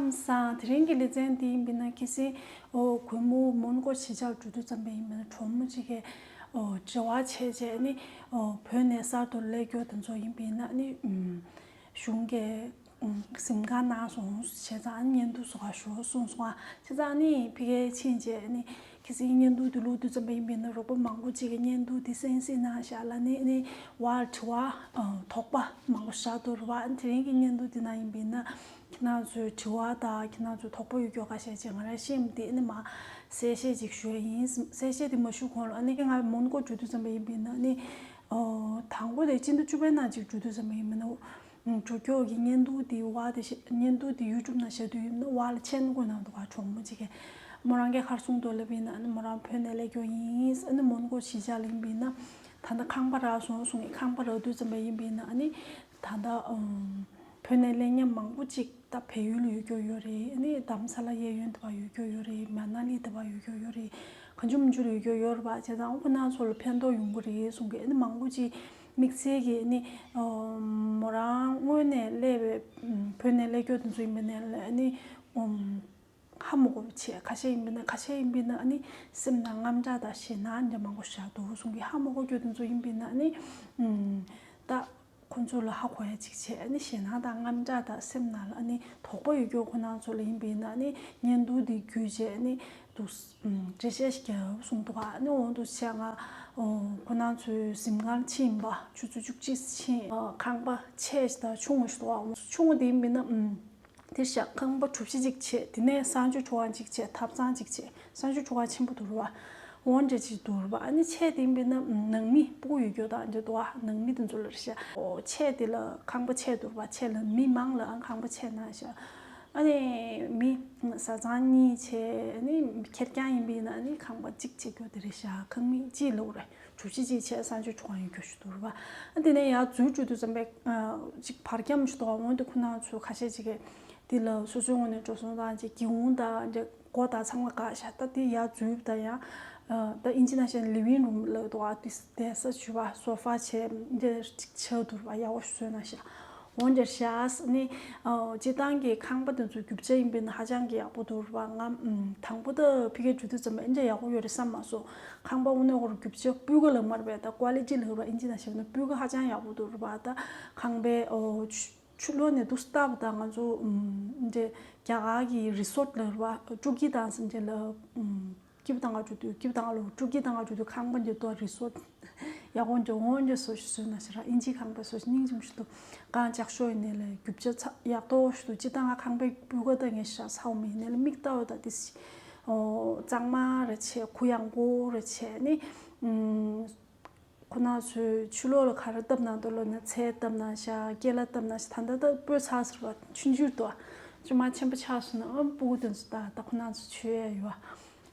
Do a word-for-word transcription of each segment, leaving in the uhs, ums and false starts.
ཁམས་བཟང་། དེ་རིང་གི་ལེ་ཚན་འདི་ཡིན་པ་ན་ཁ་སང་ཨོ་གུས་མོ་མོན་གྷོ་གཞིས་ཆགས་འགྲོ་དུས་ཙམ་པ་ཡིན་པ་ན་གྲོགས་མོ་གཅིག་གིས་ཨོ་འབྲེལ་བ་བྱས་བྱས་ནི་ཨོ་བོད་ནས་གསར་དུ་སླེབས་མཁན་དེ་ཚོ་ཡིན་པ་ན་ནི་གཞུང་གི་གཟིམ་ཁང་ནང་སོང་བྱས་ཙང་བརྙན་ཐུང་བཟོ་གར་ཞུ་གསུངས་སོང་། བྱས་ཙང་ནི་ཕ་གིར་ཕྱིན་བྱས་ནི་ཁ་སང་བརྙན་ཐུང་དེ་བླུགས་དུས་ཙམ་པ་ཡིན་པ་ན་རོགས་པ་མང་པོ་གཅིག་གིས་བརྙན་ཐུང་དེ་གསན་གཟིགས་གནང་ཤག་ལབ་ནི་ནི་བར་དྲི་བ་དོགས་པ་མང་པོ་བཞག་འདུག་རེད་བ། དེ་རིང་གི་བརྙན་ཐུང་དེ་ནང་ཡིན་པ་ན། ཁྱེད་རང་ཚོའི་དྲི་བ་དང་ཁྱེད་རང་ཚོའི་དོགས་པ་ཡོད་རྒྱུ་ཁ་ཤས་ཅིག་ང་རང་ཤེས་མི་འདུག་ཨ་ནི་མ་གསལ་བཤད་ཅིག་ཞུ་ཡ་ཡིན། གསལ་བཤད་དེ་མ་ཞུ་གོང་ལ་ཨ་ནི་ང་མོན་གྷོ་འགྲོ་དུས་ཙམ་པ་ཡིན་པ་ཡིན་ན་ཨ་ནི་ཨོ་དང་པོ་དེ་སྤྱི་ཟླ་བཅུ་པའི་ནང་ཅིག་འགྲོ་དུས་ཙམ་པ་ཡིན་པ་ན་འགྲོ་རྒྱུ་གི་བརྙན་ཐུང་དེ་བ་དེ་བཤད་བརྙན་ཐུང་དེ་ཡུ་ཊུབ་ནང་བཤད་དུས་ཡིན་ན་བ་ལ་མཆན་བཀོད་གནང་འདུག་ག་གྲོགས་མོ་ཅིག་གིས་མོ་རང་གི་ཁར་སོང་དུས་ལབ་ཡིན་ན་ཨ་ནི་མོ་རང་བོད་ནས་སླེབས་རྒྱུ་ཡིན། ཨ་ནི་མོན་གྷོ་གཞིས་ཆགས་ལ་ཡིན་པ་ཡིན་ན་ད་ལྟ་ཁང་པ་རག་སོང་གསུངས། ཁང་པ་རག་དུས་ཙམ་པ་ཡིན་པ་ཡིན་ན་ཨ་ནི་ད་ལྟ་ཨམ། བོད་ནས་སླེབས་མཁན་མང་པོ་ཅིག་ད་བལ་ཡུལ་ཡོད་རྒྱུ་ཡོད་རེད། ཨ་ནི་རྡ་རམ་ས་ལ་གཡས་གཡོན་དེ་པར་ཡོད་རྒྱུ་ཡོད་རེད། མ་ན་ལི་དེ་པར་ཡོད་རྒྱུ་ཡོད་རེད། གང་བྱུང་མང་བྱུང་ཡོད་རྒྱུ་ཡོད་རེད་པ། བྱས་ཙང་ཁོ་རང་ཚོ་ལ་ཕན་ཐོགས་ཡོང་གི་རེད་གསུང་གི་ཨ་ནི་མང་པོ་ཅིག་དམིགས་བསལ་གྱི་ཨ་ནི་མོ་རང་སྔོན་ནས་སླེབས་པའི་བོད་ནས་སླེབས་རྒྱུ་དེ་ཚོ་ཡིན་པ་ནས་ཨ་ནི། ཧ་མ་གོ་བ་བྱས། ཁ་ཤས་ཡིན་པ་ན་ཁ་ཤས་ཡིན་པ་ན་ཨ་ནི་སེམས་ནང་དངངས་སྐྲག་དང་ཞེད་སྣང་འདྲ་མང་པོ་བཞག་འདུག་གསུང་གི་ཧ་མ་གོ་རྒྱུ་དེ་ཚོ་ཡིན་པ་ན་ཨ་ནི་ད་ཁོ་ཚོ་ལ་ཧ་གོ་ཡ་ཅིག་བྱས། ཨ་ནི་ཞེད་སྣང་དང་དངངས་སྐྲག་དང་སེམས་ནང་ལ་ཨ་ནི་དོགས་པ་ཡོད་རྒྱུ་ཁོ་རང་ཚོ་ལ་ཡིན་པ་ན་ཨ་ནི་བརྙན་ཐུང་འདི་བརྒྱུད་བྱས་ཨ་ནི་འདུག་འགྲེལ་བཤད་ཞིག་རྒྱབ་གསུངས་འདུག་ཨ་ནི་འོ་འདུག་བྱས་ང་ཁོ་རང་ཚོའི་གཟིམ་ཁང་ཕྱིན་པ་ཆུ་ཚོད་བཅུ་གཅིག་ཕྱིན། ཁང་པ་ཆེ་ཞིག་དང་ཆུང་ངུ་ཞིག་འདུག་ཨ་ཆུང་ངུ་དེ་ཡིན་པ་ན། དེ་བཞག་ཁང་པ་གྲུ་བཞི་ཅིག་བྱས། དེ་ནས་གསང་སྤྱོད་ཁྲུས་ཁང་ཅིག་བྱས། ཐབ་ཚང་ཅིག་བྱས། གསང་སྤྱོད་ཁྲུས་ཁང་ཆེན་པོ་འདུག་ར་བ། འོ་འདྲ་ཅིག་འདུག་ར་བ། ཨ་ནི་ཆེ་དེ་ཡིན་པས་ན་ནང་མི་སྤུ་གུ་ཡོད་རྒྱུ་དང་འདྲ་འདུག་ཨ། ནང་མི་དེ་ཚོ་ལ་རེད་ཤག་ཨོ་ཆེ་དེ་ལ་ཁང་པ་ཆེ་འདུག་ར་བ། ཆེ་ལ་མི་མང་ལ་ཨ་ཁང་པ་ཆེ་གནང་ཤག་ཨ་ནི་མི་བཟའ་ཚང་གཉིས་བྱས། ཨ་ནི་ཁེར་རྐྱང་ཡིན་པས་ན་ཨ་ནི་ཁང་པ་གཅིག་བྱེད་རྒྱུ་དེ་རེད་ཤག་ཁང་མིག་གཅིག་ལོག་རེད། གྲུ་བཞི་གཅིག་བྱས་གསང་སྤྱོད་ཁྲུས་ཁང་ཡོད་རྒྱུ་ཞིག་འདུག་ར་བ། ཨ་དེ་ནས་ཡར་འཛུལ་འགྲོ་དུས་ཙམ་པའི་ཨ་ཅིག་བར་ཁྱམས་ཤིག་འདུག་འོན་ཏེ་ཁོ་ན་ཚོ་ཁ་ཤས་ཅིག་གིས་དེ་ལ་སོ་སོའི་ངོས་ནས་འགྲོ་སོང་དང་ཅིག་སྒེའུ་ཁུང་དང་ཅིག་སྒོ་དང་ཚང་མ་བཀག་ཤག་ད་དེ་ཡར་འཛུལ་དང་ཡང་ཨ་ད་ཨིན་ཇི་ནང་བཤད་ན་ལི་ཝིང་རུམ་ལབ་འདུག་ཨ་དེ་བསྡད་ས་ཞུ་བ་སོ་ཕ་བྱས་འདི་ཅིག་ཆགས་འདུག་ར་བ། ཡག་པོ་ཞིག་བཟོས་གནང་ཤག་འོ་འདྲ་ཤག་ནི་ཨ་སྤྱིར་བཏང་གི་ཁང་པ་དེ་ཚོ་རྒྱུ་ཆ་ཡིན་པས་ན་ཧ་ཅང་གི་ཡག་པོ་འདུག་ར་བ། ང་ཨམ་དང་པོ་ད་ཕ་གིར་འགྲོ་དུས་ཙམ་པ་ཨེ་འདྲ་ཡག་པོ་ཡོད་རེད་བསམ་མ་སོང་། ཁང་པ་དངོས་གནས་ཁོ་རང་རྒྱུ་ཆ་སྤུས་ཀ་ལ་མར་བས་ད་ཀོ་ལི་ཊི་ལ་ར་བ་ཨིན་ཇི་ནང་བཤད་ན་སྤུས་ཀ་ཧ་ཅང་ཡག་པོ་འདུག་ར་བ། ད་ཁང་པའི་ཨོ་ཆུ་ཆུ་ལོག་ནས་འདུག་སྟབས་དང་ང་ཚོ་ཨམ་འདྲ་རྒྱ་གར་གྱི་རི་སོཊ་ལ་ར་བ་ཀྲུ་གི་དང་སེ་འདྲ་ལ་ཨམ་སྐྱིད་པོ་ད་ང་འགྲོ་དུས་སྐྱིད་པོ་ད་ང་ལ་ཀྲུ་གི་ད་ང་འགྲོ་དུས་ཁང་པ་འདི་ཏོ་རི་སོཊ་ཡག་པོ་འདྲ་འོ་འདྲ་བཟོ་ཞིག་བཟོས་གནང་ཤག་ར། ཨིན་ཇིའི་ཁང་པ་བཟོ་ཞིག་སྙིང་རྗེ་མོ་ཞིག་འདུག་གང་ལྕགས་ཤོག་ཡིན་ནའི་ལ་རྒྱུ་ཆ་ཚ་ཡག་ཏོག་ཞིག་འདུག་སྤྱིར་བཏང་ང་ཁང་པའི་སྤུས་ཀ་ད་ངས་ཤ་ཚ་བོ་མེད་ནའི་ལ་མིག་ལྟ་བ་ད་དེ་ཨོ་གཙང་མ་ར་བྱས་གུ་ཡངས་པོ་ར་བྱས་ནི་ཨམ་ཁོ་ན་ཚོས་ཆུ་ལོག་ལ་ག་རེ་བཏབ་གནང་འདུག་ལབ་ན་ཚལ་བཏབ་གནང་ཤག་སྐྱེ་ལ་བཏབ་གནང་ཤག་ད་ལྟ་ད་སྤོས་ཚགས་ཟེར་བ་ཆུང་ཆུང་འདུག་ཨ་ཆུ་མ་ཆེན་པོ་ཆགས་སོང་ན་ཨ་སྤུ་གུ་དེ་ཚོ་ད་ད་ཁོ་ན་ཚོ་མཆོད་ཡ་ཡོད་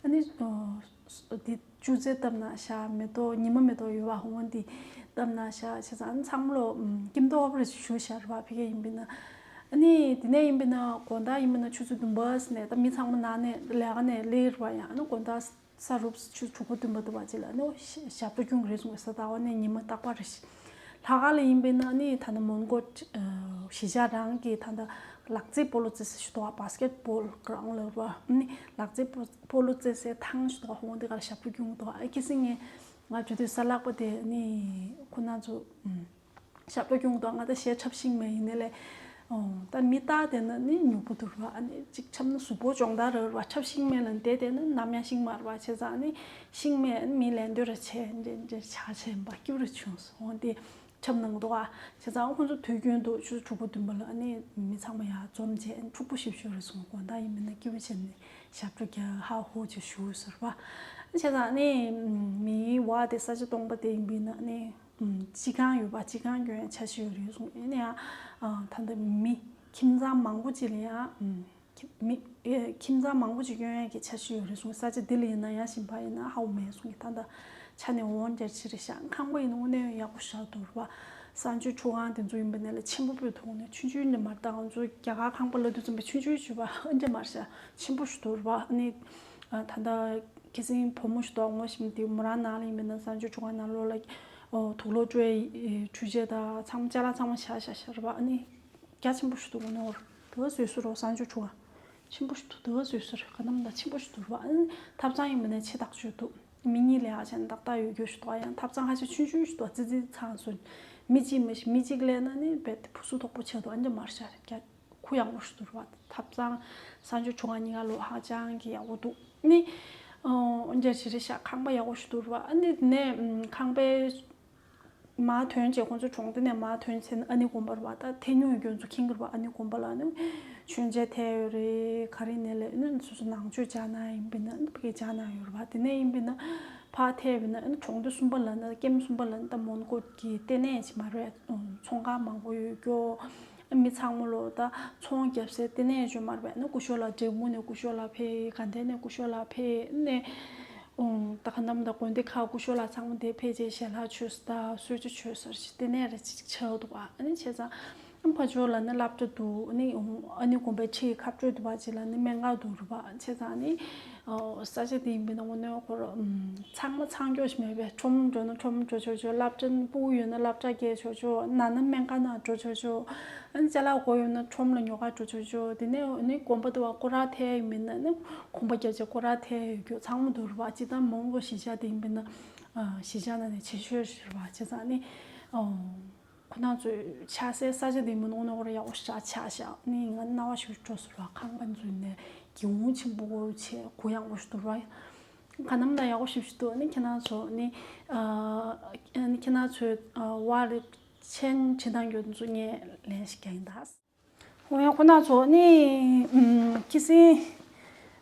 ཨ་ནི་ཨ་དེ་ཅུ་ཙེ་བཏབ་གནང་ཤག་མེ་ཏོག་ཉི་མ་མེ་ཏོག་ཡོད་པ་འོ་དེ་བཏབ་གནང་ཤག་བྱས་ཙང་ཨ་ནི་ཚང་མ་ལོ་ཨམ་སྐྱིད་མདོག་ཁ་པོ་རེ་ཞུ་ཤག་རེད་པ། ཕ་གི་ཡིན་པས་ན་ཨ་ནི་དེ་ནས་ཡིན་པས་ན་དགོང་དག་ཡིན་པས་ན་ཆུ་ཚོད་བདུན་པ་ནས་ད་མི་ཚང་མ་ནང་ནས་ལས་ཀ་ནས་སླེབས་རེད་པ། ཡང་ཨ་ནི་དགོང་དག་ས་རུབ་ཆུ་དྲུག་པ་བདུན་པ་དུ་བ་ཅིག་ལ་ནི་ཞབས་བྲོ་སྐྱོང་གི་རེད་གསུངས་པས། གཟའ་ཟླ་བ་ནས་ཉི་མ་རྟག་པར་རེད། ལྷག་དཀར་ལ་ཡིན་པས་ན་ནི་ད་ལྟ་མོན་གྷོ་གཞིས་ཆགས་རང་གི་ད་ལྟ་ལག་རྩེད་སྤོ་ལོ་རྩེ་ས་ཞིག་འདུག་པ། སི་ཀེ་ཊི་བོལ་གྷི་རའུན་ཌི་ལབ་པ། ནི་ལག་རྩེད་སྤོ་སྤོ་ལོ་རྩེ་སའི་ཐང་ཞིག་འདུག་པ། འོ་འདི་ག་ལ་ཞབས་བྲོ་སྐྱོང་གི་འདུག་ཨ་ཁ་སང་ངས་ང་འགྲོ་དུས་གཟའ་ལྷག་པ་དེ་ནི་ཁོ་ན་ཚོ་ཞབས་བྲོ་སྐྱོང་འདུག་ང་ད་གཞས་འཁྲབ་ཤེས་མེད། ཡིན་ནའི་ལས་ཨོ་ད་མི་རྟག་བསྡད་ན་ནི་ཉོབ་པོ་འདུག་ར། ཨ་ནི་གཅིག་འཁྲབ་ན་གཟུགས་པོ་སྦྱོང་བརྡར་ར་ར་འཁྲབ་ཤེས་མེད་ལ་བསྡད་བསྡད་ན་ནམ་ཡང་ཤེས་མ་ར་བ། བྱས་ཙང་ནི་ཤེས་མེད་མི་ལན་འདོད་ར་བྱས་འདྲེ་འདྲེ་ཆ་ཆེན་པ་སྐྱིད་ར་བྱུང་སོང་། འོ་དེ་འཁྲབ་གནང་འདུག་ཨ། བྱས་ཙང་ཁོ་ཚོ་དུས་རྒྱུན་དུ་ཆུ་ཚོད་དྲུག་པ་བདུན་པ་ལ་ཨ་ནི་མི་ཚང་མ་ཡར་འཛོམས་བྱས་ཕྱུག་པོ་ཞིབ་ཞུ་རེ་སོང་། དགོང་དག་ཡིན་མིན་ན་སྐྱིད་པོ་བྱས་ནས་ཞབས་བྲོ་རྒྱག་ཧ་ཧུ་བྱས་བཞུགས་ཟེར་བ། བྱས་ཙང་ཨ་ནི་མིའི་བ་དེ་ས་ཆ་སྟོང་པ་དེ་ཡིན་པས་ན་ཨ་ནི། སྤྱི་ཁང་ཡོད་པ། སྤྱི་ཁང་སྐྱོན་ཡ་འཆར་གཞི་ཡོད་རེད་གསུངས། ཨེ་ནས་ཡང་ད་ལྟ་མི་ཁྱིམ་ཚང་མང་པོ་ཅིག་ལ་ཡང་མི་ཁྱིམ་ཚང་མང་པོ་ཅིག་སྐྱོན་ཡ་གི་འཆར་གཞི་ཡོད་རེད་གསུངས། ས་ཆ་འདི་ལ་ཡིན་ན་ཡང་ཞིང་པ་ཡིན་ན་ཧ་གོ་མེད་གསུངས། ད་ལྟ་ཆ་ནས་འོང་རྒྱ་ཆེ་རེད་ཤག་ཁང་པ་ཡིན་ན་དངོས་གནས་ཡག་པོ་ཞིག་འདུག་ར་བ། གསང་སྤྱོད་ཁྲུས་ཁང་དེ་ཚོ་ཡིན་པ་ནས་ལ་ཆེན་པོ་པོའི་ཐོག་ནས་ཆུང་ཆུང་ནས་མར་ད་ང་ཚོ་རྒྱ་གར་ཁང་པ་ལ་དུས་ཙམ་པ་ཆུང་ཆུང་ཞུ་བ་འདྲ་མར་ཤག་ཆེན་པོ་ཞིག་འདུག་ར་བ། ཨ་ནི་ད་ལྟ་ཁ་སང་བུ་མོ་ཞིག་འདུག་ངོ་ཤེས་མི་འདུག་མོ་རང་ནང་ལ་ཡིན་པས་ན་གསང་སྤྱོད་ཁྲུས་ཁང་ནང་ལོགས་ལ་ཨོ་དུག་ལོག་སྤྲོད་ཡས་འཕྲུལ་ཆས་དང་ཚང་མ་ཅ་ལག་ཚང་མ་བཞག་བཞག་བཞག་རེད་པ། ཨ་ནི་རྒྱ་ཆེན་པོ་ཞིག་འདུག་དངོས་གནས་འོར་དུ་བཟོས་བཟོས་རོགས་གསང་སྤྱོད་ཁྲུས་ཁང་ ཆེན་པོ་ཞིག་འདུག་དེ་བ་བཟོས་ཟེར་ག་ནམ་ད་ཆེན་པོ་ཞིག་འདུག་ར། ཨ་ནི་ཐབ་ཚང་ཡིན་པ་ནས་ཆེ་ཐག་ཆོད་འདུག་མི་གཉིས་ལས་ཧ་ཅང་ཏག་ཏག་ཡོད་རྒྱུ་ཞིག་འདུག་ཡང་ཐབ་ཚང་ཧ་ཅང་ཆུང་ཆུང་ཞིག་འདུག་ཙི་ཙི་ཚང་སོང་། མི་གཅིག་མ་གཞི་མི་གཅིག་ལས་ན་ནི་རྦད་དེ་ཕུ་སུ་དོག་པོ་ཆགས་འདུག་ཨ་འདྲ་མར་ཤར་རྒྱ་ཁུ་ཡག་པོ་ཞིག་འདུག་ར། ཐབ་ཚང་གསང་སྤྱོད་ཆུང་ང་གཉིས་ཀ་ལོ་ཧ་ཅང་གི་ཡག་པོ་འདུག་ནི་ཨོ་འདྲ་ཞིག་རེད་ཤག་ཁང་པ་ཡག་པོ་ཞིག་འདུག་ར། ཨ་ནི་དེ་ནས་ཁང་པའི་མར་ཐོན་བྱས་ཁོང་ཚོ་གྲོང་སྡེ་ནས་མར་ཐོན་ཚེ་ཨ་ནི་དགོན་པ་རེད་པ། ད་ཐད་ཉུང་ཡོད་ཁྱོད་ཚོ་མཁྱེན་གྱི་རེད་པ། ཨ་ནི་དགོན་པ་ལ་ནི་མཆོད་མཇལ་ཐེབས་ཡོད་རེད། ག་རེ་ནས་ལས་ནི་སོ་སོ་ནང་མཆོད་བྱ་ན་ཡིན་པས་ན་ཕ་གི་བྱ་ན་ཡོད་རེད་པ། དེ་ནས་ཡིན་པས་ན་ཕར་ཐེབས་པས་ན་ནི་གྲོང་སྡེ་གསུམ་པ་ལ་ནི་ཀེམ་གསུམ་པ་ལ་ནི་ད་མོན་གྷོ་གི་ལྟེ་གནས་ཅིག་མ་རེད། ཚོང་ཁང་མང་པོ་ཡོད་ཀྱོ། མི་ཚང་མ་ལོ་ད་ཚོང་རྒྱབ་སའི་ལྟེ་གནས་ཅིག་མ་རེད་པས། ནི་སྐུ་ཞབས་ལགས་འབྲས་སྤུངས་ནས་སྐུ་ཞབས་ལགས་ཕེབས། དགའ་ལྡན་ནས་སྐུ་ཞབས་ལགས་ཕེབས་ནས། ཨོ། ད་ག་ནམ་ད་དགོན་སྡེ་ཁག་སྐུ་ཞབས་ལགས་ཚང་མ་དེ་ཕེབས་རྗེས་ཞལ་ལག་མཆོད་ས་དང་གསོལ་ཇ་མཆོད་སར་ཞིག་ལྟེ་གནས་རེ་ཅིག་ཆགས་འདུག་ཨ་ནི་བྱས་ཙང་ཕར་ཕྱོགས་ལ་ནི་སློབ་གྲྭ་འདུག་ཨ་ནི་ཨ་ནི་དགོན་པའི་འཁྲིས་ཁ་སྤྲོད་འདུག་པ་ཅིག་ལ་ནི་སྨན་ཁང་འདུག་རེད་པ། བྱས་ཙང་ནི་ཨོ་ས་ཆ་དེ་ཡིན་པས་ན་དངོས་གནས་ཁོ་ར་ཚང་མ་ཚང་སྐྱོ་ཞིག་མེད་པས། ཁྲོམ་འགྲོ་ན་ཁྲོམ་འགྲོ་ཆོག་ཆོག་སློབ་གྲྭ་ཕྲུ་གུ་ཡོད་ན་སློབ་གྲྭ་སྐྱེལ་ཆོག་ཆོག་ན་ན་སྨན་ཁང་ནང་འགྲོ་ཆོག་ཆོག་ཨ་ནི་ཅ་ལག་དགོས་ཡོད་ན་ཁྲོམ་ལ་ཉོ་ག་འགྲོ་ཆོག་ཆོག་དེ་ནས་ཨ་ནི་དགོན་པ་དུ་བ་སྐོར་ར་ཐེབས་ཡིན་མིན་ན་ཨ་ནི་གོམ་པ་རྒྱབ་བྱས་སྐོར་ར་ཐེབས་ཡོད་རྒྱུ་ཚང་མ་འདུག་རེད་པ། སྤྱིར་བཏང་མོན་གྷོ་གཞིས་ཆགས་དེ་ཡིན་པས་ན་ཨ་གཞིས་ཆགས་ནང་ནས་ཆེ་ཤོས་རེད་པ། བྱས་ཙང་ཨ་ནི་ཨོ་ཁོ་ན་ཚོའི་ཆགས་སའི་ས་ཆ་དེ་མིན་འོང་ན་ཁོ་ར་ཡག་པོ་ཞེ་དྲག་ཆགས་ཤག་ཨ་ནི་ང་རྣ་བ་ཞིག་འགྲོ་སོང་ར། ཁང་པ་འཛུལ་ནས་སྒེའུ་ཁུང་ཆེན་པོ་ཆེ་གུ་ཡངས་པོ་ཞིག་འདུག་ར། ག་ནམ་ད་ཡག་པོ་ཞིག་ཞིག་འདུག་ཨ་ནི་ཁྱེད་རང་ཚོ་ནི་ཨ་ཨ་ནི་ཁྱེད་རང་ཚོའི་ཨ་བ་རེད། མཆན་བྲིས་སྟངས་ཡོད་ཚོ་ངས་ལན་ཞིག་རྒྱག་ཡིན་ད། འོ་ཡང་ཁོ་ན་ཚོ་ནི་ཨམ་ཁི་སིན་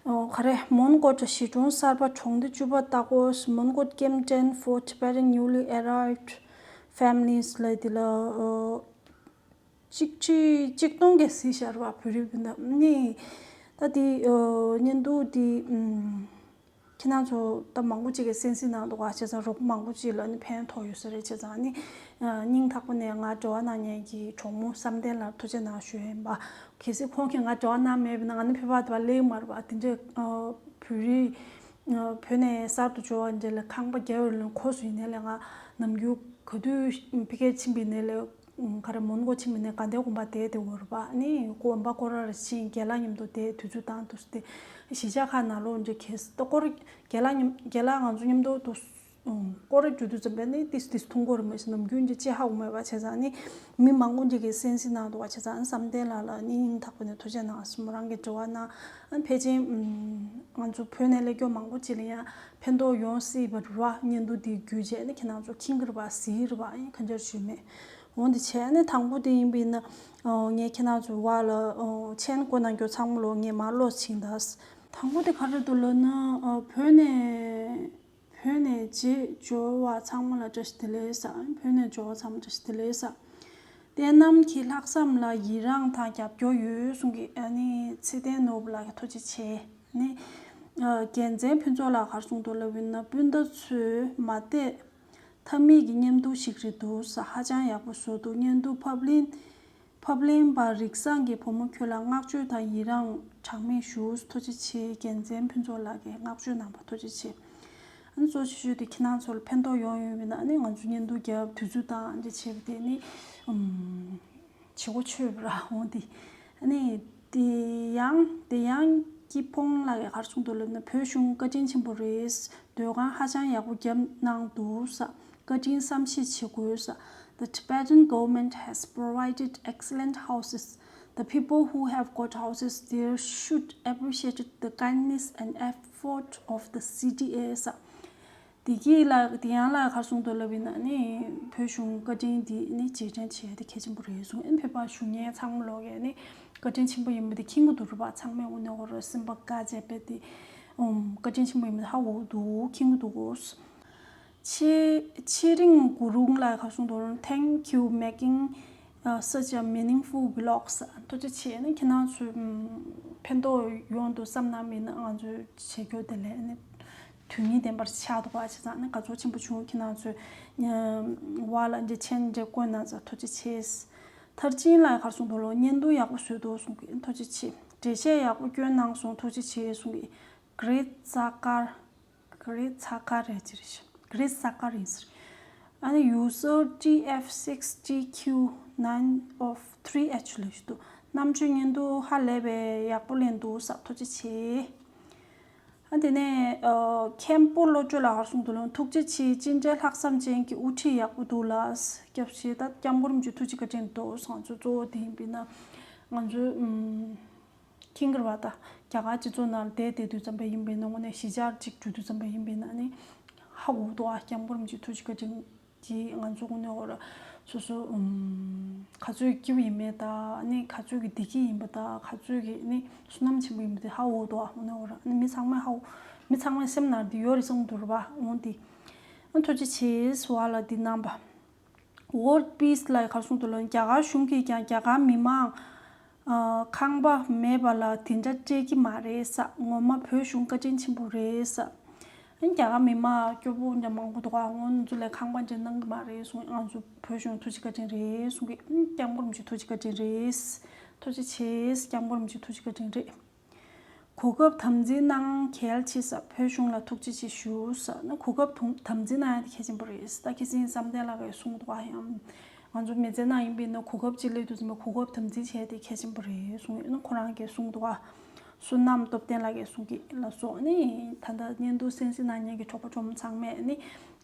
ཨོ་ག་རེ་མོན་གྷོ་གྲ་གཞིས་གྲོང་གསར་པ་གྲོང་སྡེ་བཅུ་པ་ལྟ་སྐོར་Mongkot Kempton for Tibetan newly arrived families ལ་དེ་ལ་ཨོ་གཅིག་ཁྲི་གཅིག་སྟོང་གི་གཟིགས་ཤར་བ་བོད་རིགས་སྤུན་ཟླ་ནི་ད་དེ་ཨོ་བརྙན་ཐུང་དེ་ཨམ། ཁྱེད་རང་ཚོ་ད་མང་པོ་ཅིག་གིས་གསན་གཟིགས་གནང་འདུག་ག་བྱས་ཙང་རོགས་པ་མང་པོ་ཅིག་ལ་ནི་ཕན་ཐོགས་ཡོད་ས་རེད། བྱས་ཙང་ནི་སྙིང་ཐག་པ་ནས་ང་འབྲེལ་བ་གནང་མཁན་གྱི་གྲོགས་མོ་བསམ་གཏན་ལ་ཐུགས་རྗེ་གནང་ཞུ་ཡིན་པ། གལ་སྲིད་ཁོང་གིས་ང་འབྲེལ་བ་གནང་མེད་པ་ན་ང་ནི་ཕེབས་པ་དེ་བ་སླེབས་མ་རེད་པ། དེ་འདྲའི་བོད་རིགས་བོད་ནས་གསར་དུ་འབྱོར་བ་འདྲ་ལ་ཁང་པ་རྒྱག་ཡོད་ལ་ཁོ་སུ་ཡིན་ནའི་ལས་ང་ནམ་རྒྱུན་ག་དུས་ཕ་གིར་ཕྱིན་པ་ཡིན་ནའི་ལས། ག་རེ་མོན་གྷོ་ཕྱིན་པ་ནས་དགའ་ལྡན་དགོན་པ་བསྡད་དེ་འོ་རེད་པ། ནི་དགོན་པ་སྐོར་ར་རེ་ཕྱིན་རྒན་ལགས་མཉམ་དུ་བསྡད་དུས་ཚོད་བཏང་འདུག་སྟེ། གཞིས་ཆགས་ཁག་ནང་ལོགས་འདྲ་གས་ད་སྐོར་རྒན་ལགས་མཉམ་རྒན་ལགས་ང་ཚོ་མཉམ་དུ་འདུག་སྐོར་ར་རྒྱུ་དུས་ཙམ་པས་ནི་ཏིས་ཏིས་མཐོང་གི་རེད་མ་གཞི་ནམ་རྒྱུན་གྱི་ཅི་ཧ་གོ་མེད་པ་བྱས་ཙང་ནི་མི་མང་པོ་འདྲ་གས་གསན་གཟིགས་གནང་འདུག་པ། བྱས་ཙང་བསམ་གཏན་ལགས་ལ་ནི་སྙིང་ཐག་པ་ནས་ཐུགས་རྗེ་གནང་སོང་། མོ་རང་གི་འབྲེལ་བ་གནང་ཨ་ཕལ་ཆེར་ང་ཚོ་བོད་ནས་སླེབས་མཁན་མང་པོ་ཅིག་ལ་ཡང་ཕན་ཐོགས་ཡོང་སྲིད་པ་རེད་པ། བརྙན་ཐུང་འདི་བརྒྱུད་བྱས་ནི་ཁྱེད་རང་ཚོ་མཁྱེན་གྱི་རེད་པ། གཟིགས་ཀྱི་རེད་པ། ཡིན་གང་ཅར་ཞུས་མེད། འོ་འདི་བྱས་ནི་དང་པོ་དེ་ཡིན་པས་ན་ངས་ཁྱེད་རང་ཚོའི་བར་ལ་མཆན་བཀོད་གནང་རྒྱུ་ཚང་མ་ལོ་ངས་མར་ཀློག་ཕྱིན་ད། དང་པོ་དེ་ག་རེ་འདུག་ལབ་ན་བོད་ནས་བོད་ནས་རྗེས་འབྱོར་བ་ཚང་མ་ལ་བཀྲ་ཤིས་བདེ་ལེགས་ཟེར། བོད་ནས་འབྱོར་བ་ཚང་མ་བཀྲ་ཤིས་བདེ་ལེགས་ཟེར། བསྟན་རྣམ་གྱི་ལྷག་བསམ་ལ་ཡི་རངས་དང་རྒྱབ་སྐྱོར་ཡོད་གསུང་གི་ཨ་ནི་ཚེ་བརྟན་ནོར་བུ་ལགས་ཀྱིས་ཐུགས་རྗེ་ཆེ། ནི། རྒྱལ་མཚན་ཕུན་ཚོགས་ལགས་ག་རེ་གསུངས་འདུག་ལབ་ཡིན་ན་སྤུན་ཟླ་ཚོས་མ་བལྟས་ཐབས་མེད་ཀྱི་བརྙན་ཐུང་ཞིག་རེད་འདུག་ཟེར། ཧ་ཅང་ཡག་པོ་བཟོས་འདུག་བརྙན་ཐུང་ཕབ་ལེན་ཕབ་ལེན་པ་རིག་བཟང་གིས་བུ་མོ་ཁྱོད་ལ་བསྔགས་བརྗོད་དང་ཡི་རངས་གྲངས་མེད་ཞུ། ཐུགས་རྗེ་ཆེ། རྒྱལ་མཚན་ཕུན་ཚོགས་ལགས་ཀྱིས་བསྔགས་བརྗོད་གནང་བ་ཐུགས་རྗེ་ཆེ། ཨ་ནི་གཙོ་ཆེ་ཤོས་དེ་ཁྱེད་རང་ཚོ་ལ་ཕན་ཐོགས་ཡོང་ཡོད་མིན་ན། ཨ་ནི་ང་ཚོ་བརྙན་ཐུང་རྒྱབ་དུས་ཚོད་དང་འདི་བྱས་པ་དེ་ནི་ཨུམ་བྱེད་སྒོ་ཆོད་པ་ར་འོང་དེ། ཨ་ནི་དེ་ཡང་དེ་ཡང་སྐྱིད་ཕོང་ལགས་ཀྱིས་ག་རེ་གསུངས་འདུག་ལབ་ན་བོད་གཞུང་བཀའ་དྲིན་ཆེན་པོ་རེད། སྡོད་ཁང་ཧ་ཅང་ཡག་པོ་བརྒྱབ་གནང་འདུག་ས། བཀའ་དྲིན་བསམ་ཤེས་བྱེད་དགོས་ས། The Tibetan government has provided excellent houses. The people who have got houses there should appreciate the kindness and effort of the C T A ས། དེ་གི་ལ་དེ་ཡང་ལ་ག་རེ་གསུངས་འདུག་ལབ་ཡིན་ན་ནི་བོད་གཞུང་བཀའ་དྲིན་འདི་ནི་རྗེས་དྲན་བྱེད་ཡ་དེ་གལ་ཆེན་པོ་རེད་གསུངས། ཨ་ནི་བོད་པ་བཞུགས་མཁན་ཚང་མ་ལོག་གིས་ནི་བཀའ་དྲིན་ཆེན་པོ་ཡིན་པ་དེ་མཁྱེན་གྱི་འདུག་རེད་པ། ཚང་མས་དངོས་གནས་ཁོ་རང་སེམས་པ་དགའ་བྱས་པས་དེ་ཨུམ་བཀའ་དྲིན་ཆེན་པོ་ཡིན་པ་དེ་ཧ་གོ་གི་འདུག་མཁྱེན་གྱི་འདུག་གོ། ཆེ་ཆེ་རིང་གུ་རུང་ལ་ག་རེ་གསུངས་འདུག Thank you making uh, such a meaningful vlogs. ཐུགས་རྗེ་ཆེ། ནི་ཁྱེད་རང་ཚོས་ཨམ་ཕན་ཐོགས་ཡོང་འདུག་བསམ་གནང་མིན་ན་ང་ཚོས་བྱེད་རྒྱུ་དེ་ལས་ནི་དོན་སྙིང་ལྡན་པར་ཆགས་འདུག་པ། བྱས་ཙང་ནི་དགའ་ཚོར་ཆེན་པོ་བྱུང་། ཁྱེད་རང་ཚོས་ཨམ་བར་ལ་འདི་མཆན་འདི་བཀོད་གནང་ཙང་ཐུགས་རྗེ་ཆེ། མཐར་ཕྱིན་ལ་ག་རེ་གསུངས་འདུག་ལོ། བརྙན་ཐུང་ཡག་པོ་བཟོས་འདུག་གསུང་གི་ཐུགས་རྗེ་ཆེ། འགྲེལ་བཤད་ཡག་པོ་བསྐྱོན་གནང་སོང་། ཐུགས་རྗེ་ཆེ་གསུང་གི་ག་རེ་ཚ་ཀར། ག་རེ་ཚ་ཀར་རེད་ཅི་རེད་ཤག་ག་རེ་ཚ་ཀར་ཡིན་ཟེར། ཨ་ནི་user T F six T Q nine of three H ལབ་ཞིག་འདུག་རྣམ་དཔྱོད་བརྙན་ཐུང་ཧ་ལས་པའི་ཡག་པོ་ལེན་འདུག་ཟེར། ཐུགས་རྗེ་ཆེ། ཨ་དེ་ནས་ཨ་མཁན་པོ་བློ་གྲོས་ལགས་གསུངས་འདུག་ལ། ཐུགས་རྗེ་ཆེ། ཅི་འདྲའི་ལྷག་བསམ་ཅན་གྱི་དབུ་ཁྲིད་ཡག་པོ་འདུག་ལ། སྐྱབས་ཞེས་ད་སྐྱབས་མགོན་རིན་པོ་ཆེ་ཐུགས་རྗེ་བཀའ་དྲིན་འདུག་ཟེར། ང་ཚོ་གཙོ་བོ་དེ་ཡིན་པས་ན་ང་ཚོའི་ཨུམ་ཁྱིང་གར་བ་དང་རྒྱ་གར་སྤྱི་ཚོགས་ནང་ལ་བསྡད་བསྡད་དུས་ཙམ་པ་ཡིན་པས་ན། དངོས་གནས་གཞིས་ཆགས་གཅིག་འགྲོ་དུས་ཙམ་པ་ཡིན་པས་ན་ནི་ཧ་གོ་འདུག་ཨ། སྐྱབས་མགོན་རིན་པོ་ཆེ་ཐུགས་རྗེ་བཀའ་དྲིན་གྱིས་ང་ཚོ་དངོས་གནས་འོ་ར་སོ་སོ་ཨུམ་ག་ཚོད་སྐྱིད་པོ་ཡིན་མེད་དང་། ཨ་ནི་ག་ཚོད་ཀྱི་བདེ་སྐྱིད་ཡིན་པ་དང་། ག་ཚོད་ཀྱི་ནི་བསོད་ནམས་ཆེན་པོ་ཡིན་པ་དེ་ཧ་གོ་འདུག་ཨ། དངོས་གནས་འོ་ར་ཨ་ནི་མི་ཚང་མས་ཧ་གོ་མི་ཚང་མའི་སེམས་ནང་དེ་ཡོད་རེད་བསམ་འདུག་ར་བ། འོང་དེ་ཨ་ཐུགས་རྗེ་ཆེ་ཟེར་བ་ལ་འདི་གནང་པ། World Peace ལ་ག་རེ་གསུངས་འདུག་ལབ་ན། རྒྱ་གར་གཞུང་གིས་ཀྱང་རྒྱ་གར་མི་མང་ཨ་ཁང་པ་མེད་པ་ལ་དེ་འདྲ་སྤྲད་ཀྱི་མ་རེད་ས། ངོ་མ་བོད་གཞུང་བཀའ་དྲིན་ཆེན་པོ་རེད་ས། ཨ་ནི་རྒྱ་གར་མི་མང་སྐྱོ་པོ་འདྲ་མང་པོ་འདུག་ག། ཨ་ནི་ཚོ་ལ་ཁང་པ་འདྲ་གནང་གི་མ་རེད་གསུངས། ང་ཚོ་བོད་གཞུང་ཐུགས་རྗེ་བཀའ་དྲིན་རེད་གསུངས་ཀྱི། ཨ་ནི་སྐྱབས་མགོན་རིན་པོ་ཆེ་ཐུགས་རྗེ་བཀའ་དྲིན་རེད། ཐུགས་རྗེ་ཆེ། སྐྱབས་མགོན་རིན་པོ་ཆེ་ཐུགས་རྗེ་བཀའ་དྲིན་རེད། གོ་སྐབས་དམ་འཛིན་གནང་གལ་ཆེ་ས། བོད་གཞུང་ལ་ཐུགས་རྗེ་ཆེ་ཞུ་ས། ཨ་ནི་གོ་སྐབས་དུ་དམ་འཛིན་གནང་ཡ་དེ་གལ་ཆེན་པོ་རེད། ད་ཁ་སང་བསམ་གཏན་ལགས་ཀྱིས་གསུངས་འདུག་ག། ཡང་ང་ཚོ་མི་ཚེ་ནང་ཡིན་པས་ན་གོ་སྐབས་ཅིག་སླེབས་དུས་ཙམ་པ་གོ་སྐབས་དམ་འཛིན་བྱས་ཏེ་གལ་ཆེན་པོ་རེད་གསུངས་ཡོད་ན། ཁོ་རང་གིས་གསུངས་འདུག་ག། བསོད་ནམས་སྟོབས་ལྡན་ལགས་ཀྱིས་གསུངས་ཀྱི་ལ་སོགས་ནི། ད་ལྟ་བརྙན་ཐུང་གསན་གཟིགས་གནང་མཁན་གྱི་གྲོགས་པོ་གྲོགས་མོ་ཚང་མས་ནི་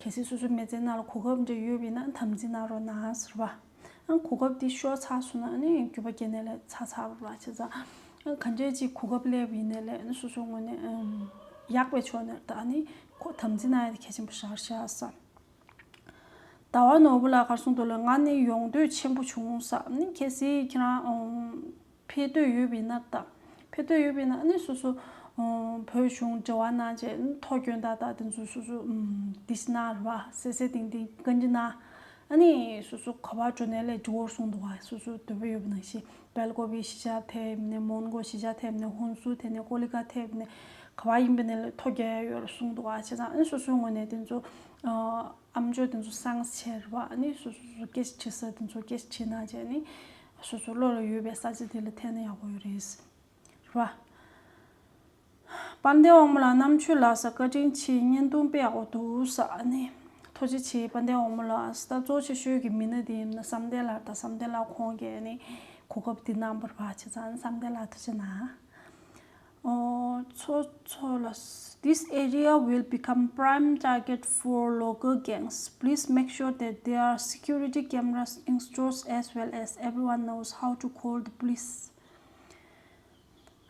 གལ་སྲིད་སོ་སོའི་མི་ཚེ་ནང་ལ་གོ་སྐབས་འདྲ་ཡོད་པ་ཡིན་ན་དམ་འཛིན་གནང་རོགས་གནང་ཟེར་བ། ཨ་གོ་སྐབས་འདི་ཤོར་ཚར་སོང་ན་ནི་རྒྱུ་བ་སྐྱེ་ནས་ལས་ཚར་ཚར་བ་བྱས་ཙང་། ཨ་ག་འདྲས་ཅིག་གོ་སྐབས་སླེབས་པ་ཡིན་ནའི་ལས་ནི་སོ་སོའི་ངོས་ནས་ཨམ་ཡག་པའི་ཕྱོགས་ནས་ད་ནི་ཁོ་དམ་འཛིན་གནང་ཡ་དེ་གལ་ཆེན་པོ་ཞེ་དྲག་ཤར་ས། ཟླ་བ་ནོར་བུ་ལགས་ག་རེ་གསུངས་འདུག་ལབ་ན། ང་ནི་ཡོང་འདོད་ཆེན་པོ་བྱུང་ས། ནི་གལ་སྲིད་ཁྱེད་རང་ཨང་ཕེབས་འདོད་ཡོད་པ་ཡིན་ན་ད། ཕེབས་འདོད་ཡོད་པ་ཡིན་ན་ནི་སོ་སོ་ཨང་བོད་གཞུང་འབྲེལ་བ་གནང་བྱས། ནི་ཐོ་སྐྱོན་དང་ད་དེ་ཚོ་སོ་སོ་ཨང་འདི་ཞིག་གནང་ར་བ། གསལ་གསལ་ཏིང་ཏིང་བཀའ་འདྲི་གནང་། ཨ་ནི་སོ་སོ་ག་པར་འགྲོ་ནའི་ལས་འགྲོ་བར་གསུངས་འདུག་ག། སོ་སོ་འདོད་པ་ཡོད་པ་ནང་བཞིན་སྦེལ་ཀོབ་གཞིས་ཆགས་ཐེབས་ནས། མོན་གྷོ་གཞིས་ཆགས་ཐེབས་ནས། ཧུན་སུར་ཐེབས་ནས། ཀོ་ལི་གྷལ་ཐེབས་ནས། ག་པར་ཡིན་པ་ནའི་ལས་ཐོ་རྒྱག་ཡ་ཡོད་ར་གསུངས་འདུག་ག། བྱས་ཙང་ཨ་ནི་སོ་སོའི་ངོས་ནས་དེ་ཚོ་ཨ། ཨམ་ཅོག་དེ་ཚོ་སང་ཆེར་བ་ནི་སོ་སོ་སོ་སྐད་ཆ་དྲི་ས་དེ་ཚོ་སྐད་ཆ་དྲིས་གནང་བྱས་ནི་སོ་སོ་བློ་ལ་ཡོད་པའི་ས་ཆ་དེ་ལ་ཐད་ན་ཡག་པོ་ཡོད་རེད་བ། དཔལ་ལྡན་དབང་མོ་ལགས་རྣམ་དཔྱོད་ལགས་ས། བཀའ་དྲིན་ཆེ། བརྙན་ཐུང་དཔེ་ཡག་པོ་འདུག་ས། ནི་ཐུགས་རྗེ་ཆེ། དཔལ་ལྡན་དབང་མོ་ལགས་ས། ད་གཙོ་ཆེ་ཤོས་ཀྱི་མི་སྣ་དེ་ཡིན་ན་བསམ་གཏན་ལགས་དང་། བསམ་གཏན་ལགས་ཁོང་གིས་ནི་གོ་སྐབས་དེ་གནང་བར་བ་བྱས་ཙང་བསམ་གཏན་ལགས་ཐུགས་རྗེ་གནང་། Oh, so, so, this area will become prime target for local gangs. Please make sure that there are security cameras installed as well, as everyone knows how to call the police.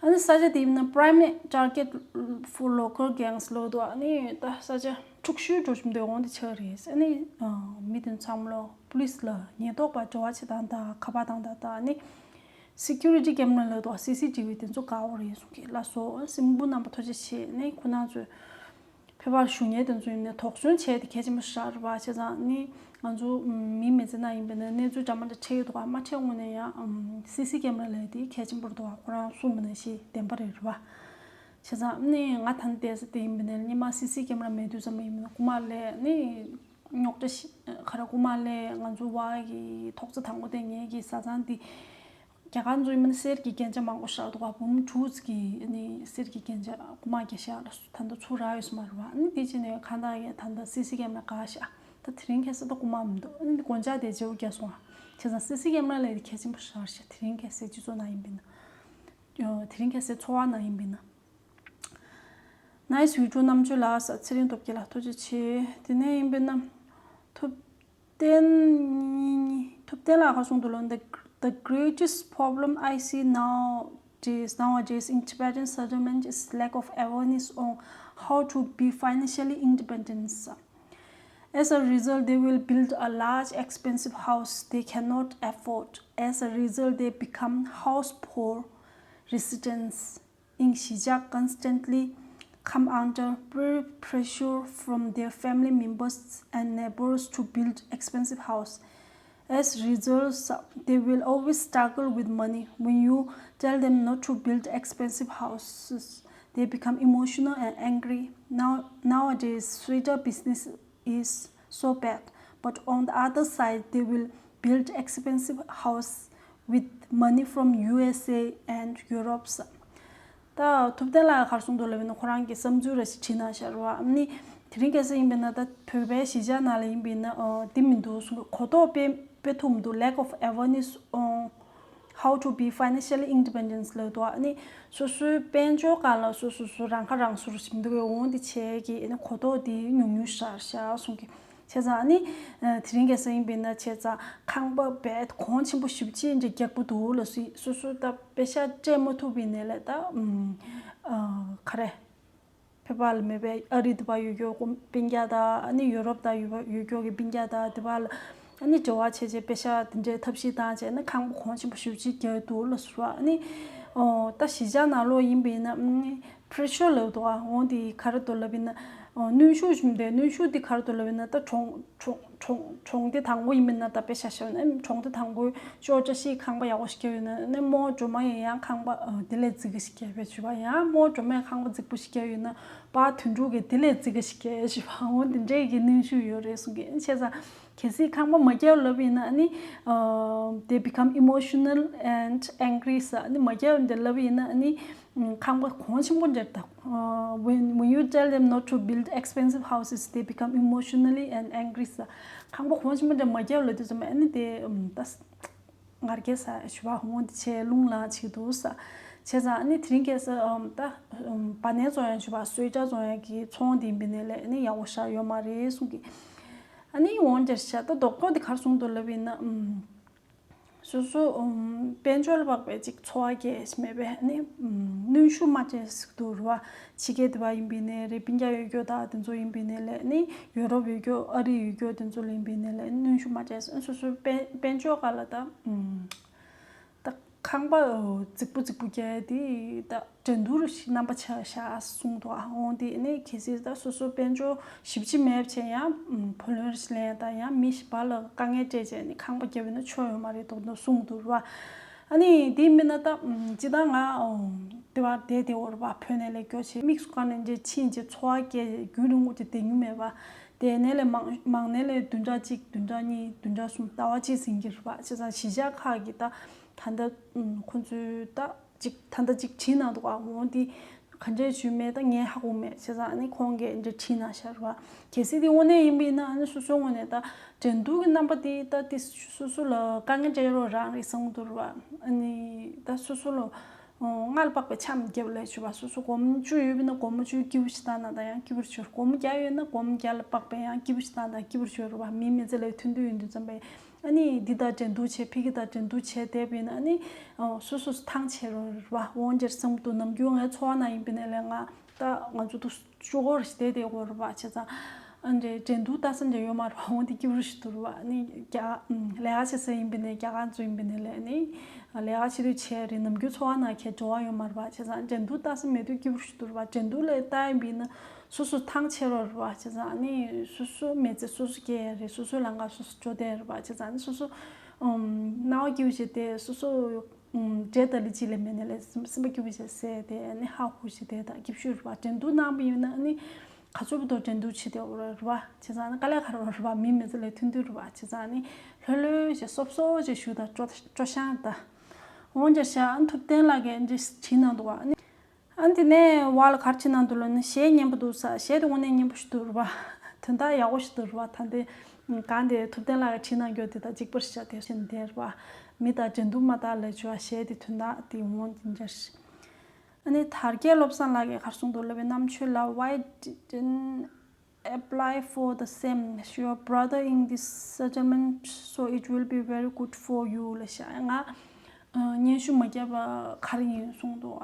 ཨ་ནི་ས་ཆ་དེ་ཡིན་ན་prime target for local gangs ལབ་འདུག་ཨ་ནི་ད་ས་ཆ་འཁྲུག་ཤོས་འགྲོ་བཞིན་པའི་འོང་དེ་ཆགས་རེད། ཨ་ནི་ཨ་མི་དེ་ཚང་མ་ལོ་police ལ་ཉེན་རྟོག་པ་འབྲེལ་བ་བྱེད་སྟངས་དང་། ཁ་པར་བཏང་སྟངས་དང་། ཨ་ནི་security camera ལབ་འདུག་ཨ། སི་སི་ཊི་བི་དེ་ཚོ་དགའ་བོ་རེད་གསུང་གི་ལ་སོགས། སྲིན་པོ་རྣམ་པ་ཐུགས་རྗེ་ཆེ། ནི་ཁོ་རང་ཚོས་ཕེབས་པར་ཞུ་མཁན་དེ་ཚོ་ཡིན་ནའི་དོགས་ཟོན་བྱས་ཏེ་གལ་ཆེན་པོ་ཞིག་རེད་བ། བྱས་ཙང་ནི་ང་ཚོ་མི་མི་ཚེ་ནང་ཡིན་པས་ན་གནས་ཚུལ་འདྲ་མི་འདྲ་འཕྲད་ཀྱི་འདུག་ག། མ་འཕྲད་སྔོན་ནས་ཡང་སི་སི་ཀེམ་ར་ལབ་དེ་གལ་ཆེན་པོ་རེད་འདུག་ག། ཁོ་རང་གསུངས་པ་ནང་བཞིན་བདེན་པ་རེད་རེད་བ། བྱས་ཙང་ནི་ང་ད་ལྟ་བསྡད་ས་དེ་ཡིན་པས་ན་སྔོན་མ་སི་སི་ཀེམ་ར་མེད་དུས་ཙམ་པ་ཡིན་པས་ན་རྐུ་མ་ལས་ནི་རྙོག་དྲ་ཞིག་ག་རེ། རྐུ་མ་ལས་ང་ཚོ་བ་གི་ཐོག་བརྩེགས་དང་པོ་དེ་ངེད་ཀྱི་བཟའ་ཚང་དེ། རྒྱ་གར་ཚོ་ཡིན་ན་གསེར་གྱི་རྒྱན་ཆ་མང་པོ་བཞག་འདུག་ག། འབུམ་དྲུག་ཙམ་གྱི་ནི་གསེར་གྱི་རྒྱན་ཆ་རྐུ་མ་བརྒྱབ་ཤག་ལ། ད་ལྟ་ཚུར་རག་ཡོད་ས་མ་རེད་བ། ནི་དེ་བྱས་ནས་གང་ལྟར་ཡང་ད་ལྟ་སི་སི་ཀེམ་ར་བཀག་ཤག། ད་དེ་རིང་ཁ་སང་ད་རྐུ་མ་མི་འདུག། ནི་སྒོ་ལྕགས་དེ་བརྗེ་པོ་བརྒྱབ་སོང་ང་། བྱས་ཙང་སི་སི་ཀེམ་ར་ལབ་དེ་གལ་ཆེན་པོ་ཞེ་དྲག་རེད་ཤག། དེ་རིང་ཁ་སང་སྤྱི་ཚོགས་ནང་ཡིན་པས་ན། དེ་རིང་ཁ་སང་འཚོ་བ་ནང་ཡིན་པས་ན། Nice video རྣམ་དཔྱོད་ལགས་ས། ཚེ་རིང་སྟོབས་རྒྱལ་ལགས་ཐུགས་རྗེ་ཆེ། དེ་ནས་ཡིན་པས་ན། ཐུབ་བསྟན། ཐུབ་བསྟན་ལགས་ག་རེ་གསུངས་འདུག་ལབ་ན། The, the greatest problem I see nowadays, nowadays in Tibetan settlement is lack of awareness on how to be financially independent. As a result, they will build a large expensive house they cannot afford. As a result, they become house poor residents in Shijiazhuang, constantly come under peer pressure from their family members and neighbors to build expensive house. As results, they will always struggle with money. When you tell them not to build expensive houses, they become emotional and angry. Now, nowadays, street business is so bad. But on the other side, they will build expensive house with money from U S A and Europe. ད་ཐུབ་བསྟན་ལགས་ག་རེ་གསུངས་འདུག་ལབ་ན། ཁོ་རང་གི་བསམ་ཚུལ་ར་ཞིག་བྲིས་གནང་ཤག་རེད་བ། ཨ་ནི་དེ་རིང་ཁ་སང་ཡིན་པས་ན་ད་བོད་པའི་གཞིས་ཆགས་ནང་ལ་ཡིན་པས་ན་ཨ་འདི་མི་འདུག་གསུང་གི། གོ་རྟོགས་སྤེལ་སྤེལ་ཐུབ་མི་འདུག། Lack of awareness on How to be financially independent ལབ་འདུག་ཨ་ནི་སོ་སོའི་དཔལ་འབྱོར་སྒང་ལ་སོ་སོ་སོ་རང་ཁ་རང་གསོ་རུ་ཞིག་འདུག་འོང་དེ་བྱས་ཀྱི་ཨ་ནི་གོ་རྟོགས་དེ་ཉུང་ཉུང་ཤར་ཤར་གསུང་གི། བྱས་ཙང་ཨ་ནི་དེ་རིང་ཁ་སང་ཡིན་པས་ན་བྱས་ཙང་ཁང་པ་རྦད་གོང་ཆེན་པོ་ཞེ་པོ་ཅིག་འདྲ་རྒྱག་པོ་འདུག་ལ་སོ་སོ་ད་པེ་ཤ་སྤྲད་མ་ཐུབ་པའི་ནས་ལས་ད་ག་རེ། ཕེ་པ་ལ་མེད་པའི་ཨ་རི་དེ་པ་ཡོད་རྒྱུ་སྤུན་ཀྱག་དང་ཨ་ནི་ཡུ་རོབ་དང་ཡོད་པ་ཡོད་རྒྱུ་གི་སྤུན་ཀྱག་དང་དེ་པ་ལ་ཨ་ནི་འབྲེལ་བ་བྱས་བྱས་པེ་ཤ་དེ་འདྲའི་ཐབས་ཤེས་བཏང་བྱས་ན་ཁང་པ་གོང་ཆེན་པོ་ཞེ་པོ་ཅིག་རྒྱག་འདུག་ལ་ཟེར་བ་ཨ་ནི་ད་གཞིས་ཆགས་ནང་ལོགས་ཡིན་པས་ན་pressure ལབ་འདུག་ཨ་འོང་དེ་ག་རེ་འདུག་ལབ་ཡིན་ན་གནོན་ཤུགས་ཞུམ་དེ་གནོན་ཤུགས་དེ་ག་རེ་འདུག་ལབ་ཡིན་ན་ད་གྲོང་གྲོང་གྲོང་གྲོང་སྡེ་དང་པོ་ཡིན་པས་ན་ད་པེ་ཤ་ཤོར་ན་གྲོང་སྡེ་དང་པོའི་ཅོ་ཅོ་ཞིག་ཁང་པ་ཡག་པོ་ཞིག་བརྒྱབ་ཡོད་ན་ནི་མོ་སྒྲོལ་མ་ཡིན་ཡང་ཁང་པ་དེ་ལས་རྫིག་གི་ཞིག་བརྒྱབ་པའི་བྱུས་པ་ཡང་མོ་སྒྲོལ་མས་ཁང་པ་རྫིག་པོ་ཞིག་བརྒྱབ་ཡོད་ན་པ་དོན་གྲུབ་ཀྱིས་དེ་ལས་རྫིག་གི་ཞིག་བརྒྱབ་བྱུས་པ་འོ་དེ་འདྲས་ཀྱི་གནོན་ཤུགས་ཡོད་རེད་གསུང་གི་བྱས་ཙང་གལ་སྲིད་ཁང་པ་མ་བརྒྱབ་ལབ་ཡིན་ན་ནི་they become emotional and angry ས་ནི་མ་བརྒྱབ་འདི་ལབ་ཡིན་ན་ནི། ཁང་པ་གོང་ཆེན་པོ་འདྲ་དང་། When when you tell them not to build expensive houses, they become emotionally and angry ས། ཁང་པ་གོང་ཆེན་པོ་འདྲ་མ་བརྒྱབ་ལ་དུས་ཙམ་པ་ཨ་ནི་དེ་ད་ངར་སྐད་ས་ཞུ་བ་ཧོང་དེ་ཆེ་རླུང་ལངས་བྱེད་འདུག་ས། བྱས་ཙང་ཨ་ནི་དེ་རིང་ཁ་སང་ད་བ་ནས་བཙོང་ཡ་ཞུ་བ་སོས་ཇ་བཙོང་ཡ་གི་ཚོང་དེ་ཡིན་པའི་ནས་ལས་ཨ་ནི་ཡག་པོ་ཤར་ཡོད་མ་རེད་གསུང་གི། ཨ་ནི་འོང་འདིར་ཤ་ད་རྡོག་རྡོག་དེ་གར་སོང་འདུག་ལབ་ཡིན་ན། སོ་སོ་དཔལ་འབྱོར་ལ་དཔག་པའི་ཅིག་འཚོ་བ་སྐྱེལ་ཞིག་མེད་པས་ནི་གནོན་ཤུགས་མ་སྤྲད་ཟིག་འདུག་རུ་བ། ཕྱི་རྒྱལ་དེ་བ་ཡིན་པའི་ནས་རེད་སྤུན་ཀྱག་ཡོད་རྒྱུ་དག་དེ་ཚོ་ཡིན་པའི་ནས་ལས་ནི་ཡུ་རོབ་ཡོད་རྒྱུ་ཨ་རི་ཡོད་རྒྱུ་དེ་ཚོ་ལ་ཡིན་པའི་ནས་ལས་གནོན་ཤུགས་མ་སྤྲད་ཟིག་སོ་སོའི་དཔལ་དཔལ་འབྱོར་སྒང་ལ་ད་ད་ཁང་པ་རྫིག་པོ་རྫིག་པོ་རྒྱག་དེ་ད་འགྲན་བསྡུར་ཞིག་རྣམ་པ་ཆགས་ཤག་གསུངས་འདུག་ཨ་འོང་དེ་ནས་གལ་སྲིད་ད་སོ་སོ་དཔལ་འབྱོར་ཞིབ་ཕྱི་མེད་བྱས་ཡང་བུ་ལོན་ཞིག་ལེན་དང་ཡང་མི་ཞིག་བར་ལ་དཀའ་ངལ་སྤྲད་བྱས་ནས་ཁང་པ་བརྒྱབ་ཡོད་ན་ཆོ་ཡོད་མ་རེད་དོག་དོག་གསུངས་འདུག་ར། ཨ་ནི་དེ་མིན་ན་ད་ཅི་ད་ང་དེ་བར་བསྡད་དེ་འོར་བ་བོད་ནས་ལས་སྐྱོ་བྱས་དམིགས་སུ་བཀར་ནས་འདྲེ་ཕྱིན་བྱས་འཚོ་བ་སྐྱེལ་རྒྱུན་རིང་པོ་ཅིག་བསྡད་མྱོང་མེད་པ། དེ་ནས་ལས་མང་མང་ནས་ལས་བདུན་ཕྲག་གཅིག་བདུན་ཕྲག་གཉིས་བདུན་ཕྲག་གསུམ་ཟླ་བ་གཅིག་ཟིན་གྱི་རེད་པ་བྱས་ཙང་གཞིས་ཆགས་ཁག་གི་ད་ད་ལྟ་ཁོ་ཚོའི་ད་ཅིག་ད་ལྟ་ཅིག་བྲིས་གནང་འདུག་ཨ་འོང་དེ་ག་འདྲས་ཞུས་མེད་ད་ངས་ཧ་གོ་མེད་བྱས་ཙང་ཨ་ནི་ཁོང་གིས་འདྲ་བྲིས་གནང་ཤག་རེད་པ། གལ་སྲིད་དེ་དངོས་གནས་ཡིན་པ་ཡིན་ན་ཨ་ནི་སོ་སོའི་ངོས་ནས་ད་འགྲན་བསྡུར་གྱི་རྣམ་པ་དེ་ད་དེ་སོ་སོ་ལ་དཀའ་ངལ་འཕྲད་རོགས་རང་རེད་བསམ་གྱི་འདུག་རེད་པ། ཨ་ནི་ད་སོ་སོ་ལ་སྔར་ལ་དཔག་པའི་འཆམ་རྒྱབ་ལས་བྱུས་པ་སོ་སོ་སྒོར་མོ་བཅུ་ཡོད་པ་ཡིན་ན་སྒོར་མོ་བཅུའི་སྐྱིད་པོ་ཞིག་བཏང་ན་ད་ཡང་སྐྱིད་པོ་ཞིག་སྒོར་མོ་བརྒྱ་ཡོད་ན་སྒོར་མོ་བརྒྱ་ལ་དཔག་པའི་ཡང་སྐྱིད་པོ་ཞིག་བཏང་ད་སྐྱིད་པོ་ཞིག་ཡོད་རེད་པ། མིའི་མི་ཚེ་ལས་མཐུན་སྡོད་ཡོད་དུས་ཙམ་པས། ཨ་ནི་འདི་དང་འགྲན་བསྡུར་བྱས་ཕ་གི་དང་འགྲན་བསྡུར་བྱས་བསྡད་པ་ཡིན་ན་ཨ་ནི་སོ་སོ་ཐང་ཆད་རོགས་རེད་པ། འོང་འདིར་བསམ་གྱི་འདུག་ནམ་རྒྱུན་ངའི་འཚོ་བ་ནང་ཡིན་པ་ཡིན་ན་ལས་ང་ད་ང་ཚོ་དུ་ཅུ་གོར་ཞིག་བསྡད་བསྡད་དགོས་རེད་པ། བྱས་ཙང་ཨ་འདྲའི་འགྲན་བསྡུར་ལྟ་ས་འདྲ་ཡོད་མ་རེད་པ། འོང་འདི་སྐྱིད་པོ་ཞིག་འདུག་རེད་པ། ཨ་ནི་རྒྱ་ལས་ཀ་བྱེད་ས་ཡིན་པ་ཡིན་ན་རྒྱ་གར་ཚོ་ཡིན་པ་ཡིན་ན་ལས་ཨ་ནི་ལས་ཀ་བྱེད་དུས་བྱས་རེད། ནམ་རྒྱུན་འཚོ་བ་ནང་གས་འབྲེལ་བ་ཡོད་མ་རེད་པ། བྱས་ཙང་འགྲན་བསྡུར་ལྟ་ས་མེད་དུས་སྐྱིད་པོ་ཞིག་འདུག་རེད་པ། འགྲན་བསྡུར་ལས་ལྟ་ཡིན་པ་ཡིན་ན། སོ་སོ་ཐང་ཆད་རོགས་རེད་པ། བྱས་ཙང་ཨ་ནི་སོ་སོ་མི་ཚེ་སོ་སོ་སྐྱེལ་ཡ་རེད། སོ་སོའི་ལམ་ཁ་སོ་སོ་འགྲོ་བསྡད་རེད་པ། བྱས་ཙང་ཨ་ནི་སོ་སོ་སྣང་བ་སྐྱིད་པོ་བྱས་ཏེ་སོ་སོ་འདྲེ་ད་ལི་ཅི་ལས་མེད་ནས་ལས་སེམས་པ་སྐྱིད་པོ་བྱས་ཟེར་ཏེ་ཨ་ནི་ཧ་ཧུ་བྱས་ཏེ་ད་སྐྱིད་ཤོས་རེད་པ། འགྲན་བསྡུར་གནང་པ་ཡིན་ན་ཨ་ནི་ག་ཚོད་བར་དུ་འགྲན་བསྡུར་བྱེད་བསྡད་ཡོད་རེད་པ། བྱས་ཙང་ཨ་ནི་དཀའ་ལས་ཁག་རེད་པ། མིའི་མི་ཚེ་ལས་མཐུན་སྡོད་རེད་པ། བྱས་ཙང་ཨ་ནི་ལྷོད་ལྷོད་བྱས་སོབ་སོབ་བྱས་བཞུགས་དང་སྤྲོ་སྤྲོ་ཤང་ད་འོང་འདིར་ཤ་ཨ་ནི་ཐུབ་བསྟན་ལགས་ཀྱིས་འདི་བྲིས་གནང་འདུག་པ། ཨ་ནི། ཨ་དེ་ནས་བ་ལ་གར་ཕྱིན་ན་འདུག་ལ་ནི་གཞས་སྙན་པོ་འདུག་ས། གཞས་དེ་དངོས་གནས་སྙན་པོ་ཞིག་འདུག་རུ་བ། དོན་དག་ཡག་པོ་ཞིག་འདུག་རུ་བ། ད་འདི་གང་དེ་ཐུབ་བསྟན་ལགས་ཀྱིས་བྲིས་གནང་རྒྱུ་དེ་དང་གཅིག་པར་བྱ་དེ་བཞིན་དེ་རུ་བ། མི་དང་འགྲན་བསྡུར་མ་དག་ལས་བྱུང་བ་གཞས་དེ་དོན་དག་དེ་འོང་དེ་འདྲ་ཞིག་ཨ་ནི་དར་རྒྱས་བློ་བཟང་ལགས་ཀྱིས་གར་གསུངས་འདུག་ལ་བའི་རྣམ་དཔྱོད་ལ། Why didn't apply for the same? Your brother in this settlement, so it will be very good for you ལ་ཤ་ང་སྙན་ཞུ་མ་བརྒྱབ་པ་ག་རེ་ཡིན་གསུངས་འདུག་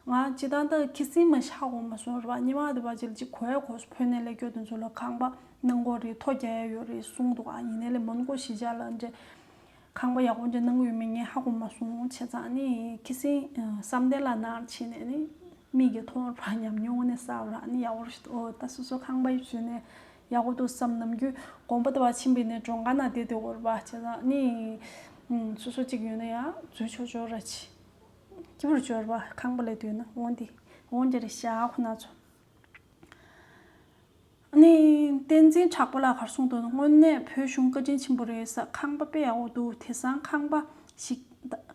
ང་ཇི་ལྟར་ད་ཁི་སིང་མ་ཤ་གོ་མ་སོང་ར་བ། ཉི་མ་དེ་བ་ཅིག་ལ་ཅིག་གོ་ཡ་གོ་སོ་བོད་ནས་ལས་སྐྱོ་དེ་ཚོ་ལ་ཁང་པ་གནང་གོ་རེད། ཐོ་རྒྱག་ཡ་ཡོད་རེད་གསུངས་འདུག་ཡིན་ནའི་ལས་མོན་གྷོ་གཞིས་ཆགས་ལ་འདྲེ་ཁང་པ་ཡག་པོ་འདྲ་གནང་གི་ཡོད་མེད་ངས་ཧ་གོ་མ་སོང་། བྱས་ཙང་ནི་ཁི་སིང་བསམ་གཏན་ལ་ནར་ཕྱིན་ནས་ནི་མིག་གིས་མཐོང་བ་ཉམས་མྱོང་ནས་གསལ་བ་ར་ནི་ཡག་པོ་རེད། ཨོ་ད་སོ་སོ་ཁང་པ་ཡིབ་ཞུས་ནས་ཡག་པོ་འདུག་བསམ། ནམ་རྒྱུན་དགོན་པ་དེ་བ་ཕྱིན་པའི་ནས་གྲོང་ཁ་ན་བསྡད་དེ་འོར་བ་བྱས་ཙང་ནི་སོ་སོ་གཅིག་ཡོད་ན་ཡང་འཛུལ་ཆོག་ཆོག་ར་ཆི་སྐྱིད་པོ་རུ་འབྱོར་བ། ཁང་པ་ལས་སྡོད་ན་འོང་དེ་འོང་དེ་རེད་ཤག་ཁོ་ན་ཚོ། ནི་བསྟན་འཛིན་གྲགས་པ་ལགས་གར་གསུངས་འདུག་དངོས་གནས་བོད་གཞུང་བཀའ་དྲིན་ཆེན་པོ་རེད་ས། ཁང་པ་དཔེ་ཡག་པོ་འདུག་དེང་སང་ཁང་པ་ཞིག་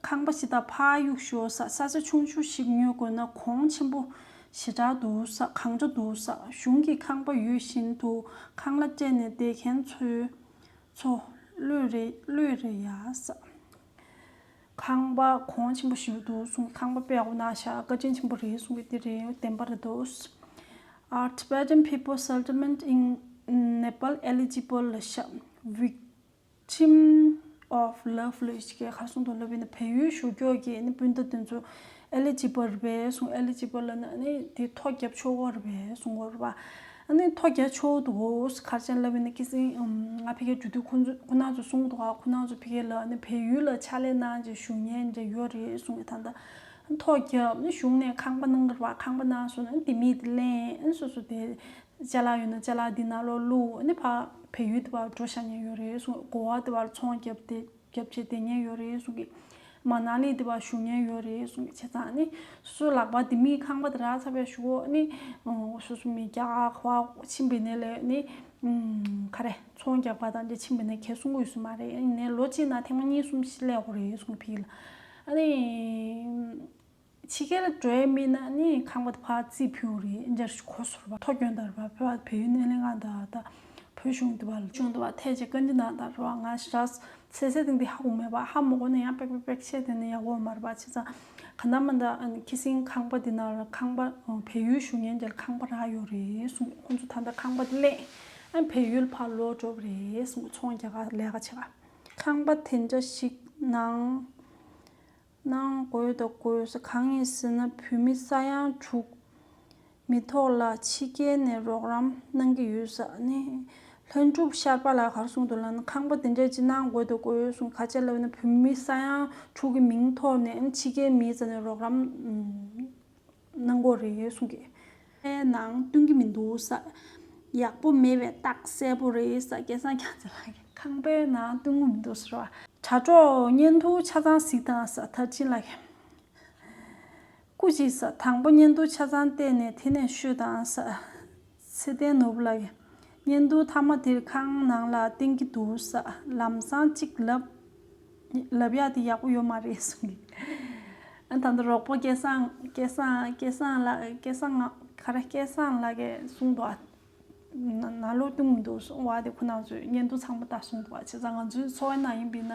ཁང་པ་ཞིག་དང་ཕར་གཡུག་ཞོག་ས། ས་ཆ་ཆུང་ཆུང་ཞིག་ཉོ་དགོས་ན་གོང་ཆེན་པོ་ཞེ་དྲག་འདུག་ས། གང་འདྲ་འདུག་ས། གཞུང་གི་ཁང་པ་ཡོད་བཞིན་དུ་ཁང་གླ་སྤྲད་ནས་བསྡད་མཁན་ཚོའི་ཚོ་བློས་རེ་བློས་རེ་ཡ་ས། ཁང་པ་གོང་ཆེན་པོ་ཞིག་འདུག་གསུང་གི། ཁང་པ་དཔེ་ཡག་པོ་གནང་ཤག་བཀའ་དྲིན་ཆེན་པོ་རེད་གསུང་གི། དེ་རེད། བདེན་པ་རེད་འདུག Are Tibetan people settlement in Nepal eligible ལབ་ཤག Victim of love ལབ་ཅིག་གིས་ག་རེ་གསུངས་འདུག་ལབ་ཡིན་ན། བལ་ཡུལ་བཞུགས་ཀྱོག་གི་ནི་སྤུན་ཟླ་དེ་ཚོ་eligible རེད་པས་གསུང་། eligible ལབ་ན་ནི་དེ་ཐོ་བརྒྱབ་ཆོག་གི་རེད་པས་གསུང་གི་རེད་པ། ཨ་ནི་ཐོ་བརྒྱབ་ཆོག་འདུག་ག་རེ་བྱས་ལབ་ཡིན་ན། ཁ་སང་ང་ཕ་གིར་འགྲོ་དུས་ཁོང་ཚོ་ཁོ་རང་ཚོ་གསུངས་འདུག་ག་ཁོ་རང་ཚོ་ཕ་གི་ལ་ནི་བལ་ཡུལ་ལ་ཕྱག་ལས་གནང་བྱས་བཞུགས་མཁན་འདྲ་ཡོད་རེད་གསུང་གི། ད་ལྟ་ཐོ་བརྒྱབ་ནི་གཞུང་ནས་ཁང་པ་གནང་གི་རེད་པ། ཁང་པ་གནང་སོང་ན་དེ་མི་དེ་ལེན། ཨ་ནི་སོ་སོ་དེ་ཅ་ལག་ཡོད་ན་ཅ་ལག་འདི་ནང་ལོགས་བླུགས། ཨ་ནི་ཕར་བལ་ཡུལ་དེ་པར་འགྲོ་བཞག་མཁན་ཡོད་རེད་གསུང་། གོ་བ་དེ་པར་ཚོང་བརྒྱབ་སྟེ་བརྒྱབ་བྱས་བསྡད་མཁན་ཡོད་རེད་གསུང་གི། མ་ན་ལི་དེ་པར་བཞུགས་མཁན་ཡོད་རེད་གསུང་གི། བྱས་ཙང་ནི་སོ་སོ་ལག་པ་དེ་མིའི་ཁང་པ་དེ་རག་ཚར་བའི་གཞུག་གུ་ནི་སོ་སོ་མི་རྒྱ་གར་ཕྱིན་པ་ཡིན་ནའི་ལས་ནི་ག་རེ་ཚོང་རྒྱག་པ་དང་འདྲ་ཕྱིན་པ་ཡིན་ནའི་གས་གསུང་གི་ཡོད་ས་མ་རེད། ཡིན་ནའི་ལོ་གཅིག་ནང་ཐེངས་མ་གཉིས་གསུམ་ཞིག་སླེབས་དགོས་རེད་གསུང་གི་ཕ་གི་ལ། ཨ་ནི། ཕྱི་རྒྱལ་འགྲོ་ཡས་མིན་ན་ནི་ཁང་པ་དེ་ཕར་རྩིས་ཕུལ་རེད། འཇར་ཞིག་གོ་སོར་བ་ཐོ་སྐྱོན་དར་བ་བོད་བོད་ཡུལ་སྣེ་ལེན་ཁང་དང་ད་བོད་གཞུང་དེ་བ་ལ་གཞུང་དེ་བ་ཐད་ཅིག་བཀའ་འདྲི་གནང་དང་རེད་བ། ང་ཞག་ཚེ་ཚེ་དེང་དེ་ཧ་གོ་མེད་པ། ཧ་མ་གོ་ན་ཡང་པེག་པེག་པེག་བཤད་དེ་ནི་ཡག་པོ་མ་རེད་པ། བྱས་ཙང་ག་ན་མ་ད་ཨ་ནི་ཁི་སིང་ཁང་པ་དེ་ནང་ལ་ཁང་པ་བལ་ཡུལ་བཞུགས་མཁན་དེ་ལ་ཁང་པ་རག་ཡོད་རེད་གསུངས། ཁོང་ཚོ་ད་ལྟ་ཁང་པ་དེ་ལེན་ཨ་བལ་ཡུལ་ཕར་ལོག་འགྲོ་བ་རེད་གསུངས། ཚོང་རྒྱག་ག་ལས་ཀ་བྱེད་ག་ཁང་པ་དེ་འདྲ་ཞིག་ནང་གནང་དགོས་དང་དགོས་ས་གང་ཡིན་ཟེར་ན། བོད་མི་ས་ཡ་དྲུག་མི་ཐོག་ལ་ཕྱི་རྒྱལ་ནས་རོགས་རམ་གནང་གི་ཡོད་ས་ནི། ལྷུན་གྲུབ་ཤར་པ་ལགས་ག་རེ་གསུངས་འདུག་ལབ་ན། ཁང་པ་དེ་འདྲ་ཅིག་གནང་དགོས་དང་དགོས་གསུངས། ག་ཅི་ལབ་ན་བོད་མི་ས་ཡ་དྲུག་གི་མིང་ཐོག་ནས་ཕྱི་རྒྱལ་མིའི་རྩ་ནས་རོགས་རམ་གནང་དགོས་རེད་གསུངས་གི། ཁང་པའི་ནང་སྟོན་གྱི་མི་འདུག་ས། ཡག་པོ་མེད་པའི་རྟགས་གསལ་པོ་རེད་ས། སྐལ་བཟང་རྒྱ་མཚོ་ལགས་ཀྱིས་ཁང་པའི་ནང་སྟོན་གྱི་མི་འདུག་ཟེར་བ། དྲ་གྲོགས་བརྙན་ཐུང་ཆ་ཚང་གཟིགས་དང་ས། མཐར་ཕྱིན་ལགས་ཀྱིས། སྐུ་མཁྱེན་ས། དང་པོ་བརྙན་ཐུང་ཆ་ཚང་བལྟས་ནས་དེ་ནས་ཤོད་དང་ས། ཚེ་བརྟན་ནོར་བུ་ལགས་ཀྱིས། བརྙན་ཐུང་མཐའ་མ་དེར་ཁང་ནང་ལ་བསྟན་གྱི་འདུག་ས། ལམ་སང་གཅིག་ལབ། ལབ་ཡག་དེ་ཡག་པོ་ཡོད་མ་རེད་གསུངས་གི། ཨ་ད་ལྟ་རོགས་པ་སྐལ་བཟང་སྐལ་བཟང་སྐལ་བཟང་ལགས་སྐལ་བཟང་ང་ག་རེ་སྐལ་བཟང་ལགས་ཀྱིས་གསུངས་འདུག་ཨ། ན་ནང་ལོགས་སྟོན་གྱི་འདུག་གསུངས་པ་དེ་ཁོ་རང་ཚོས་བརྙན་ཐུང་ཚང་མ་ལྟ་གསུངས་འདུག་ཨ། བྱས་ཙང་ང་ཚོའི་འཚོ་བའི་ནང་ཡིན་པས་ན།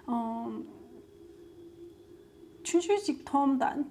ཨམ། ཆུང་ཆུང་ཅིག་མཐོང་དང་།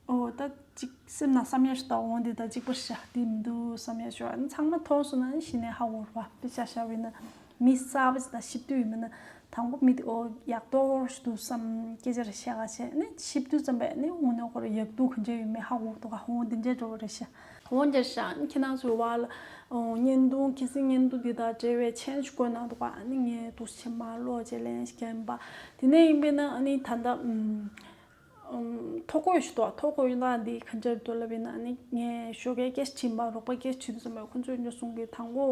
ཨོ་ད་ཅིག་སེམས་ནང་བསམ་ཡས་ཞིག་དང་འོང་དེ་ད་གཅིག་པ་ཤ་དེ་མི་འདུག་བསམ་ཡས་ཞོ། ཨ་ནི་ཚང་མ་མཐོང་སོང་ན་གཞི་ནས་ཧ་གོ་ར་བ། དཔེ་ཆ་བཞག་པ་ཡིན་ན་མི་གསར་པ་ཅིག་དང་གཤིབ་དུས་ཡིན་ན་དང་པོ་མི་དེ་ཨོ་ཡག་ཏོག་ཞིག་འདུག་བསམ་སྐད་ཆ་རེ་བཤད་ག་བྱས་ནི་གཤིབ་དུས་ཙམ་པས་ནི་དངོས་གནས་ཁོ་ར་ཡག་སྡུག་ག་འདྲ་ཡོད་མེད་ཧ་གོ་འདུག་ག་ཧོང་དེ་འདྲས་འགྲོ་བ་རེད་ཤག་འོན་ཀྱང་ཤག་ནི་ཁྱེད་རང་ཚོའི་བར་ལ་ཨོ་བརྙན་ཐུང་ཁྱེད་སྲིད་བརྙན་ཐུང་འདི་དང་འབྲེལ་བའི་མཆན་ཞིག་བཀོད་གནང་འདུག་ག་ཨ་ནི་ངས་འདུག་སེ་མར་ཀློག་བྱས་ལན་ཞིག་བརྒྱབ་ཡིན་པ། དེ་ནས་ཡིན་པས་ན་ཨ་ནི་ད་ལྟ་ཨུམ། ཐོ་འགོད་ཞུ་དོ། ཐོ་འགོད་ཡོད་ན་འདི་ག་འདྲ་འདུག་ལབ་ཡིན་ན་ནི་ངས་ཞོགས་ཀས་སྐད་ཆ་དྲིས་པ། རོགས་པ་སྐད་ཆ་དྲིས་དུས་ཙམ་པ་ཁོང་ཚོས་འདི་གསུང་གི། དང་པོ་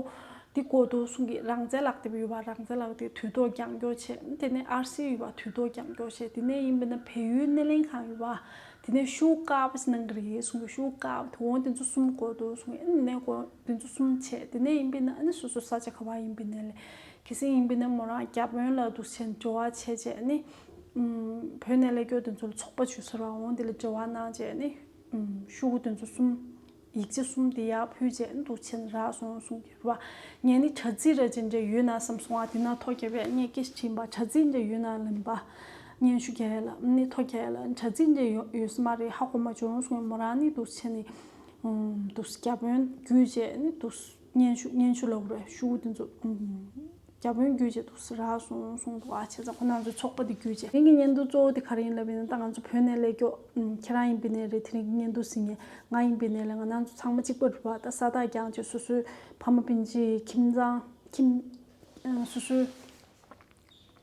འདི་དགོས་འདུག་གསུང་གི། རང་བཙན་ལག་དེབ་ཡོད་པ། རང་བཙན་ལག་དེབ་དུས་ཐོག་རྒྱག་འགྱོག་བྱས། དེ་ནས་ཨར་སི་ཡོད་པ། དུས་ཐོག་རྒྱག་འགྱོག་བྱས། དེ་ནས་ཡིན་པས་ན་བལ་ཡུལ་སྣེ་ལེན་ཁང་ཡོད་པ། དེ་ནས་ཤོག་བུ་དཀར་པོ་ཞིག་གནང་གི་རེད་གསུང་གི། ཤོག་བུ་དཀར་པོ་དེ་འོང་དེ་ཚོ་གསུམ་དགོས་འདུག་གསུང་གི། ཨ་ནི་ནས་དགོས་དེ་ཚོ་གསུམ་བྱས། དེ་ནས་ཡིན་པས་ན་ཨ་ནི་སོ་སོ་ས་ཆ་ག་པར་ཡིན་པའི་ནས་ལས། གལ་སྲིད་ཡིན་པས་ན་མོ་རང་བརྒྱ་དཔོན་ལ་འདུག་སེ་འབྲེལ་བ་བྱས་བྱས་ནི། ཨུམ། བོད་ནས་སླེབས་མཁན་དེ་ཚོ་ལ་ཚོགས་པ་ཞིག་ཟེར་བ་འོང་། དེ་ལ་འབྲེལ་བ་གནང་བྱས་ནི། ཨུམ། ཤོག་གུ་དེ་ཚོ་གསུམ། ཡིག་ཆ་གསུམ་དེ་ཡར་ཕུལ་བྱས་ནི་འདུག་སེ་རག་སོང་གསུང་གི་རེད་བ། ངས་ནི་དྲ་ཚིགས་ར་ཅིག་འདྲ་ཡོད་ན་བསམ་སོང་བ། དེ་ན་ཐོ་རྒྱབ་པས་ངས་སྐད་ཆ་དྲིས་པ། དྲ་ཚིགས་འདྲ་ཡོད་ན་ལབ་པ། སྙན་ཞུ་རྒྱག་ཡ་ལ་ནི་ཐོ་རྒྱག་ཡ་ལ་དྲ་ཚིགས་འདྲ་ཡོད་ཡོད་ས་མ་རེད། ཧ་གོ་མ་བྱུང་གསུང་། མོ་རང་ནི་འདུག་སེ་ནི། ཨུམ། འདུག་སེ་བརྒྱ་དཔོན་བརྒྱུད་བྱས་ནི་འདུག་སེ་སྙན་ཞུ་སྙན་ཞུ་ལབ་རེད། ཤོག་གུ་དེ་ཚོ། ཨུམ། བརྒྱ་དཔོན་བརྒྱུད་བྱས་འདུག་སེ་རག་སོང་གསུང་འདུག་ཨ། བྱས་ཙང་ཁོ་རང་ཚོའི་ཚོགས་པ་དེ་བརྒྱུད་བྱས། དེ་གི་བརྙན་ཐུང་གཙོ་བོ་དེ་ག་རེ་ཡིན་ལབ་ཡིན་ན། ད་ང་ཚོ་བོད་ནས་སླེབས་མཁན། ཨུམ། ཁྱེད་རང་ཡིན་པའི་ནས་རེད། དེ་རིང་གི་བརྙན་ཐུང་གཟིགས་མཁན་ང་ཡིན་པའི་ནས་ལས། ང་རང་ཚོ་ཚང་མ་གཅིག་པ་རེད་བ། ད་ས་ཐག་རྒྱང་བྱས་སོ་སོའི་ཕ་མ་སྤུན་མཆེད་ཁྱིམ་ཚང་ཁྱིམ་སོ་སོའི་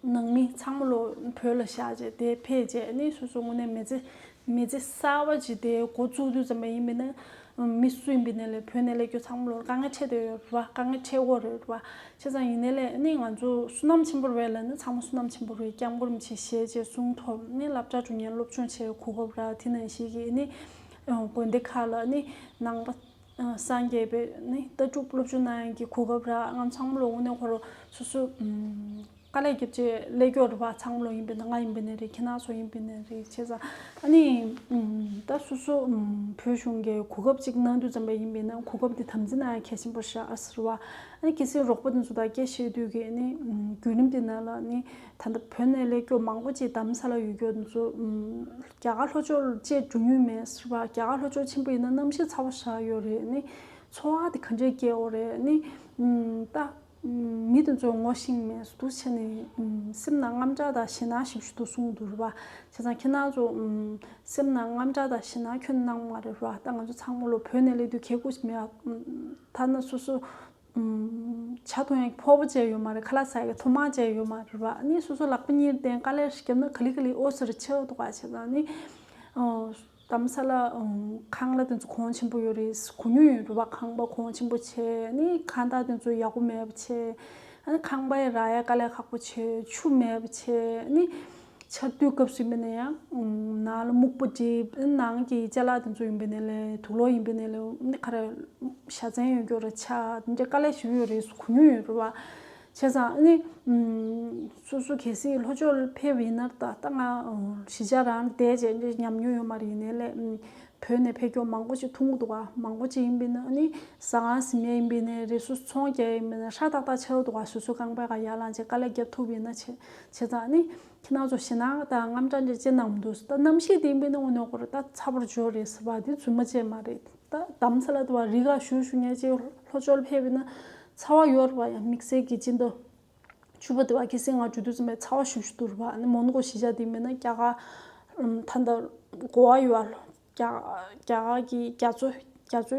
ནང་མི་ཚང་མ་ལོ་བོད་ལ་བཞག་བྱས་དེ་ཕེབས་བྱས་ནི་སོ་སོ་དངོས་གནས་མི་ཚེ་མི་ཚེ་གསར་པ་ཅིག་དེ་འགོ་བཙུགས་དུས་ཙམ་པ་ཡིན་པས་ན། མི་སུ་ཡིན་པའི་ནས་ལས་བོད་ནས་སླེབས་མཁན་ཚང་མ་ལོ་དཀའ་ངལ་འཕྲད་བསྡད་ཡོད་རེད་བ། དཀའ་ངལ་འཕྲད་ཀྱི་ཡོད་རེད་བ། བྱས་ཙང་ཡིན་ནའི་ལས་ནི་ང་ཚོ་བསོད་ནམས་ཆེན་པོ་རེད་ལབ་ན་ཚང་མ་བསོད་ནམས་ཆེན་པོ་རེད། སྐྱབས་མགོན་རིན་པོ་ཆེ་ཞལ་མཇལ་གསུང་ཐོབ་ནི་སློབ་གྲྭ་འགྲོ་མཁན་སློབ་སྦྱོང་བྱེད་གོ་སྐབས་རག་དེ་ནང་བཞིན་གྱི་ནི་དགོན་སྡེ་ཁག་ལ་ནི་ནང་པ་སངས་རྒྱས་པའི་ནི་ལྟ་གྲུབ་སློབ་སྦྱོང་གནང་ཡག་གི་གོ་སྐབས་རག་ང་ཚང་མ་ལོ་དངོས་གནས་ཁོ་རང་སོ་སོ། ཨུམ། དཀའ་ལས་བརྒྱབ་བྱས་སླེབས་ཀྱི་ཡོད་རེད་པ། ཚང་མ་ལོ་ཡིན་པས་ན། ང་ཡིན་པས་ན་རེད། ཁྱེད་རང་ཚོ་ཡིན་པས་ན་རེད། བྱས་ཙང་ཨ་ནི་ཨུམ་ད་སོ་སོ་ཨུམ་བོད་གཞུང་གིས་གོ་སྐབས་ཅིག་གནང་དུས་ཙམ་པ་ཡིན་པས་ན། གོ་སྐབས་འདི་དམ་འཛིན་གནང་ཡ་གལ་ཆེན་པོ་ཞིག་ཨ་ཟེར་བ། ཨ་ནི་གལ་སྲིད་རོགས་པ་དེ་ཚོ་དང་སྐད་བཤད་དུས་ཀྱི་ཨ་ནི་ཨུམ་བརྒྱུད་རིམ་དེ་ནང་ལ་ཨ་ནི་ད་ལྟ་བོད་ནས་སླེབས་ཀྱི་ཡོད་མང་པོ་ཅིག་རྡ་རམ་ས་ལ་ཡོད་ཀྱི་ཡོད་དེ་ཚོ་ཨུམ་རྒྱ་གར་ལྷོ་ཕྱོགས་བཅས་འགྲོ་མྱོང་མེད་ཟེར་བ། རྒྱ་གར་ལྷོ་ཕྱོགས་ཆེན་པོ་ཡིན་ན་གནམ་གཤིས་ཚ་བོ་ཞེ་དྲག་ཡོད་རེད། ཨ་ནི་ཚོར་བ་དེ་ག་འདྲས་སྐྱེ་ཡོད་རེད། ཨ་ནི་ཨུམ་ད། མི་དེ་ཚོ་ངོ་ཤེས་མེད་འདུག་བྱས་ནས་སེམས་ནང་དངངས་སྐྲག་དང་ཞེད་སྣང་ཞེ་པོ་ཞིག་འདུག་གསུངས་འདུག་རེད་པ། བྱས་ཙང་ཁྱེད་རང་ཚོ་སེམས་ནང་དངངས་སྐྲག་དང་ཞེད་སྣང་ཁྱོན་ནས་གནང་མ་རེད་པ། ད་ང་ཚོ་ཚང་མ་ལོ་བོད་ནས་སླེབས་དུས་ཁེ་ཁུ་ཞིག་མེད་ཨ། ཐ་ན་སོ་སོ་ཇ་འཐུང་ཡག་ཕོར་པ་བཅས་ཡོད་མ་རེད། ཁ་ལག་ཟ་ཡག་ཐུར་མ་བཅས་ཡོད་མ་རེད་པ། ཨ་ནི་སོ་སོ་ལག་པ་གཉིས་སྟེང་དཀའ་ལས་ཞིག་བརྒྱབ་ན་ག་ལེ་ག་ལེ་ཨོ་ཟེར་ཆེ་བ་འདུག་ག། བྱས་ཙང་ཨ་ནི། རྡ་རམ་ས་ལ་ཁང་གླ་དེ་ཚོ་གོང་ཆེན་པོ་ཡོད་རེད། གོ་མྱོང་ཡོད་རེད་པ། ཁང་པ་གོང་ཆེན་པོ་བྱས། ཨ་ནི་ཁང་བདག་དེ་ཚོ་ཡག་པོ་མེད་པ་བྱས། ཨ་ནི་ཁང་པ་ཡང་རག་ཡ་དཀའ་ལས་ཁག་པོ་བྱས། ཆུ་མེད་པ་བྱས། ཨ་ནི་ཆར་དུས་སྐབས་སུ་ཡིན་པ་ན་ཡང་ནང་ལ་སྨུག་པ་སྒྲིག་ནང་གི་ཅ་ལག་དེ་ཚོ་ཡིན་པ་ན་ལས་དུག་ལོག་ཡིན་པ་ན་ལས་ཨ་ནི་ག་རེ་བཞའ་ཚན་ཡོད་རྒྱུ་རེད། ཆ་དེ་འདྲ་དཀའ་ལས་ཞེ་པོ་ཡོད་རེད། གོ་མྱོང་ཡོད་རེད་པ། བྱས་ཙང་ཨ་ནི་སོ་སོ་གལ་སྲིད་ལྷོ་ཕྱོགས་ལ་ཕེབས་པ་ཡིན་ན། ད་ད་ང་གཞིས་ཆགས་རང་ལ་བསྡད་བྱས་འདྲ་ཉམས་མྱོང་ཡོད་མ་རེད། ཡིན་ནའི་ལས་བོད་ནས་ཕེབས་ཀྱི་མང་པོ་ཞིག་མཐོང་གི་འདུག་ག། མང་པོ་ཅིག་ཡིན་པས་ན་ཨ་ནི་ཟ་ཁང་ཟིན་ཡས་ཡིན་པས་ན་རེད། སོ་སོ་ཚོང་རྒྱག་ཡས་ཡིན་པས་ན་ཧྲ་ཏག་ཏག་ཆགས་འདུག་ག། སོ་སོ་རྐང་པའི་སྒང་ཡར་ལངས་བྱས་དཀའ་ལས་རྒྱབ་ཐུབ་པ་ཡིན་ན་བྱས། བྱས་ཙང་ཨ་ནི་ཁྱེད་རང་ཚོ་ཞེད་སྣང་དང་དངངས་སྐྲག་འདྲ་ཅི་གནང་མི་འདུག། ད་གནམ་གཤིས་དེ་ཡིན་པས་ན་དངོས་གནས་ཁོ་རང་ད་ཚ་པོར་འགྱུར་རེད་ཟེར་བ་དེ་རྫུན་མ་བྱས་མ་རེད། ད་རྡ་རམ་ས་ལ་དུ་བ་རི་ག་བཞུགས་བཞུགས་མཁན་ཅིག་ལྷོ་ཕྱོགས་ལ་ཕེབས་པ་ཡིན་ན་ཚ་བ་ཡོད་རེད་པ། ཡང་དམིགས་བསལ་གྱི་སྤྱི་ཟླ་བཅུ་པ་དུ་བ་ཁ་སང་ང་འགྲོ་དུས་ཙམ་པའི་ཚ་བ་ཞེ་པོ་ཞིག་འདུག་རེད་པ། ཨ་ནི་མོན་གྷོ་གཞིས་ཆགས་དེ་ཡིན་པས་ན་རྒྱ་གར་ད་ལྟ་གོ་བ་ཡོད་ཨ། རྒྱ་རྒྱ་གར་གྱི་རྒྱ་མཚོ་རྒྱ་མཚོ་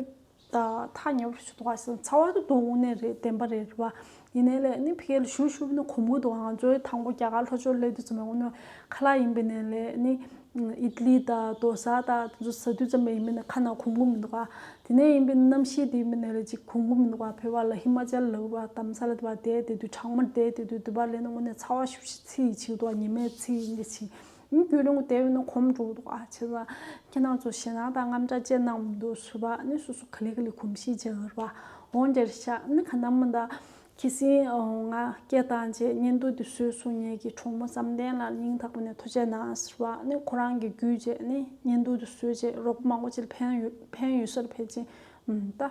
ད་ཐག་ཉེ་པོ་ཞིག་འདུག་ག། ཚ་བ་དེ་དུ་དངོས་གནས་རེད། བདེན་པ་རེད་རེད་པ། ཡིན་ནའི་ལས་ཨ་ནི་ཕ་གི་ལ་བཞུགས་བཞུགས་པ་ཡིན་ན་གོམས་གྱི་འདུག་ག། ང་ཚོ་དང་པོ་རྒྱ་གར་ལྷོ་ཕྱོགས་སླེབས་དུས་ཙམ་པ་དངོས་གནས་ཁ་ལག་ཡིན་པས་ན་ལས་ཨ་ནི་ཨིད་ལི་དང་རྡོ་ས་དང་དེ་ཚོ་ཟ་དུས་ཙམ་པ་ཡིན་པས་ན་ཁ་ནང་གོམས་གྱི་མི་འདུག་ག། དེ་ནས་ཡིན་པས་ན་གནམ་གཤིས་དེ་ཡིན་པས་ན་ལས་ཅིག་གོམས་གྱི་མི་འདུག་ག། བོད་པ་ལ་ཧི་མ་ཅལ་ལབ་པ། རྡ་རམ་ས་ལ་དུ་བ་བསྡད་བསྡད་དུས་གྲང་མོར་བསྡད་བསྡད་དུས་དུ་བ་ལས་ན་དངོས་གནས་ཚ་བ་ཞེ་པོ་ཞིག་འཚིག་ཡི་བྱེད་འདུག་ག། ཉི་མས་འཚིག་ཡི་འདི་བྱེད། ཨ་ནི་རྒྱུན་རིང་པོ་བསྡད་པས་ན་གོམས་འགྲོ་གི་འདུག་ག། བྱས་ཙང་ཁྱེད་རང་ཚོ་ཞེད་སྣང་དང་དངངས་སྐྲག་ཅི་གནང་མི་འདུག་ཟེར་བ། ཨ་ནི་སོ་སོ་ག་ལེ་ག་ལེ་གོམས་གཤིས་བྱེད་དགོས་རེད་པ། འོ་འདྲ་ཤག། ཨ་ནི་ག་ནམ་མ་ད་ཁ་སང་ང་སྐད་བཏང་རྗེས་བརྙན་ཐུང་དེ་བཟོས་སོང་། ངེད་ཀྱི་གྲོགས་མོ་བསམ་གཏན་ལགས་ལ་སྙིང་ཐག་པ་ནས་ཐུགས་རྗེ་གནང་ཟེར་བ། ཨ་ནི་ཁོ་རང་གིས་བརྒྱུད་རྗེས་ཨ་ནི་བརྙན་ཐུང་དེ་བཟོས་རྗེས་རོགས་པ་མང་པོ་ཅིག་ལ་ཕན་ཡོད་ཕན་ཡོད་ས་རེད། ཕལ་ཆེར་ཨུམ་ད།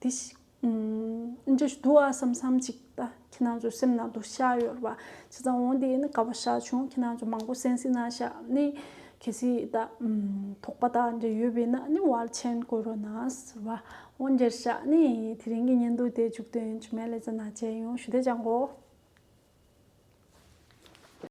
དེ་ཞིག་ཨུམ་འདྲ་ཞིག་འདུག་ཨ་བསམ་བསམ་ཅིག་ད་ཁྱེད་རང་ཚོ་སེམས་ནང་དུ་ཤར་ཡོད་རེད་པ། བྱས་ཙང་འོ་འདི་ནི་དགའ་པོ་ཞེ་དྲག་བྱུང་། ཁྱེད་རང་ཚོ་མང་པོ་གསན་གཟིགས་གནང་ཤག། ནི་གལ་སྲིད་ད་ཨུམ་དོགས་པ་དང་འདྲ་ཡོད་པ་ཡིན་ན་ནི་ཝལ་ཆེན་བཀོད་རོགས་གནང་ཟེར་བ། འོ་འདྲ་ཤག། ནི་དེ་རིང་གི་བརྙན་ཐུང་དེ་མཇུག་སྡོད་ཡིན། ཇུ་མེ་ལེ་ཙ་ན་བྱས་ཡོང་ཞུ་དེ་ཅང་གོ།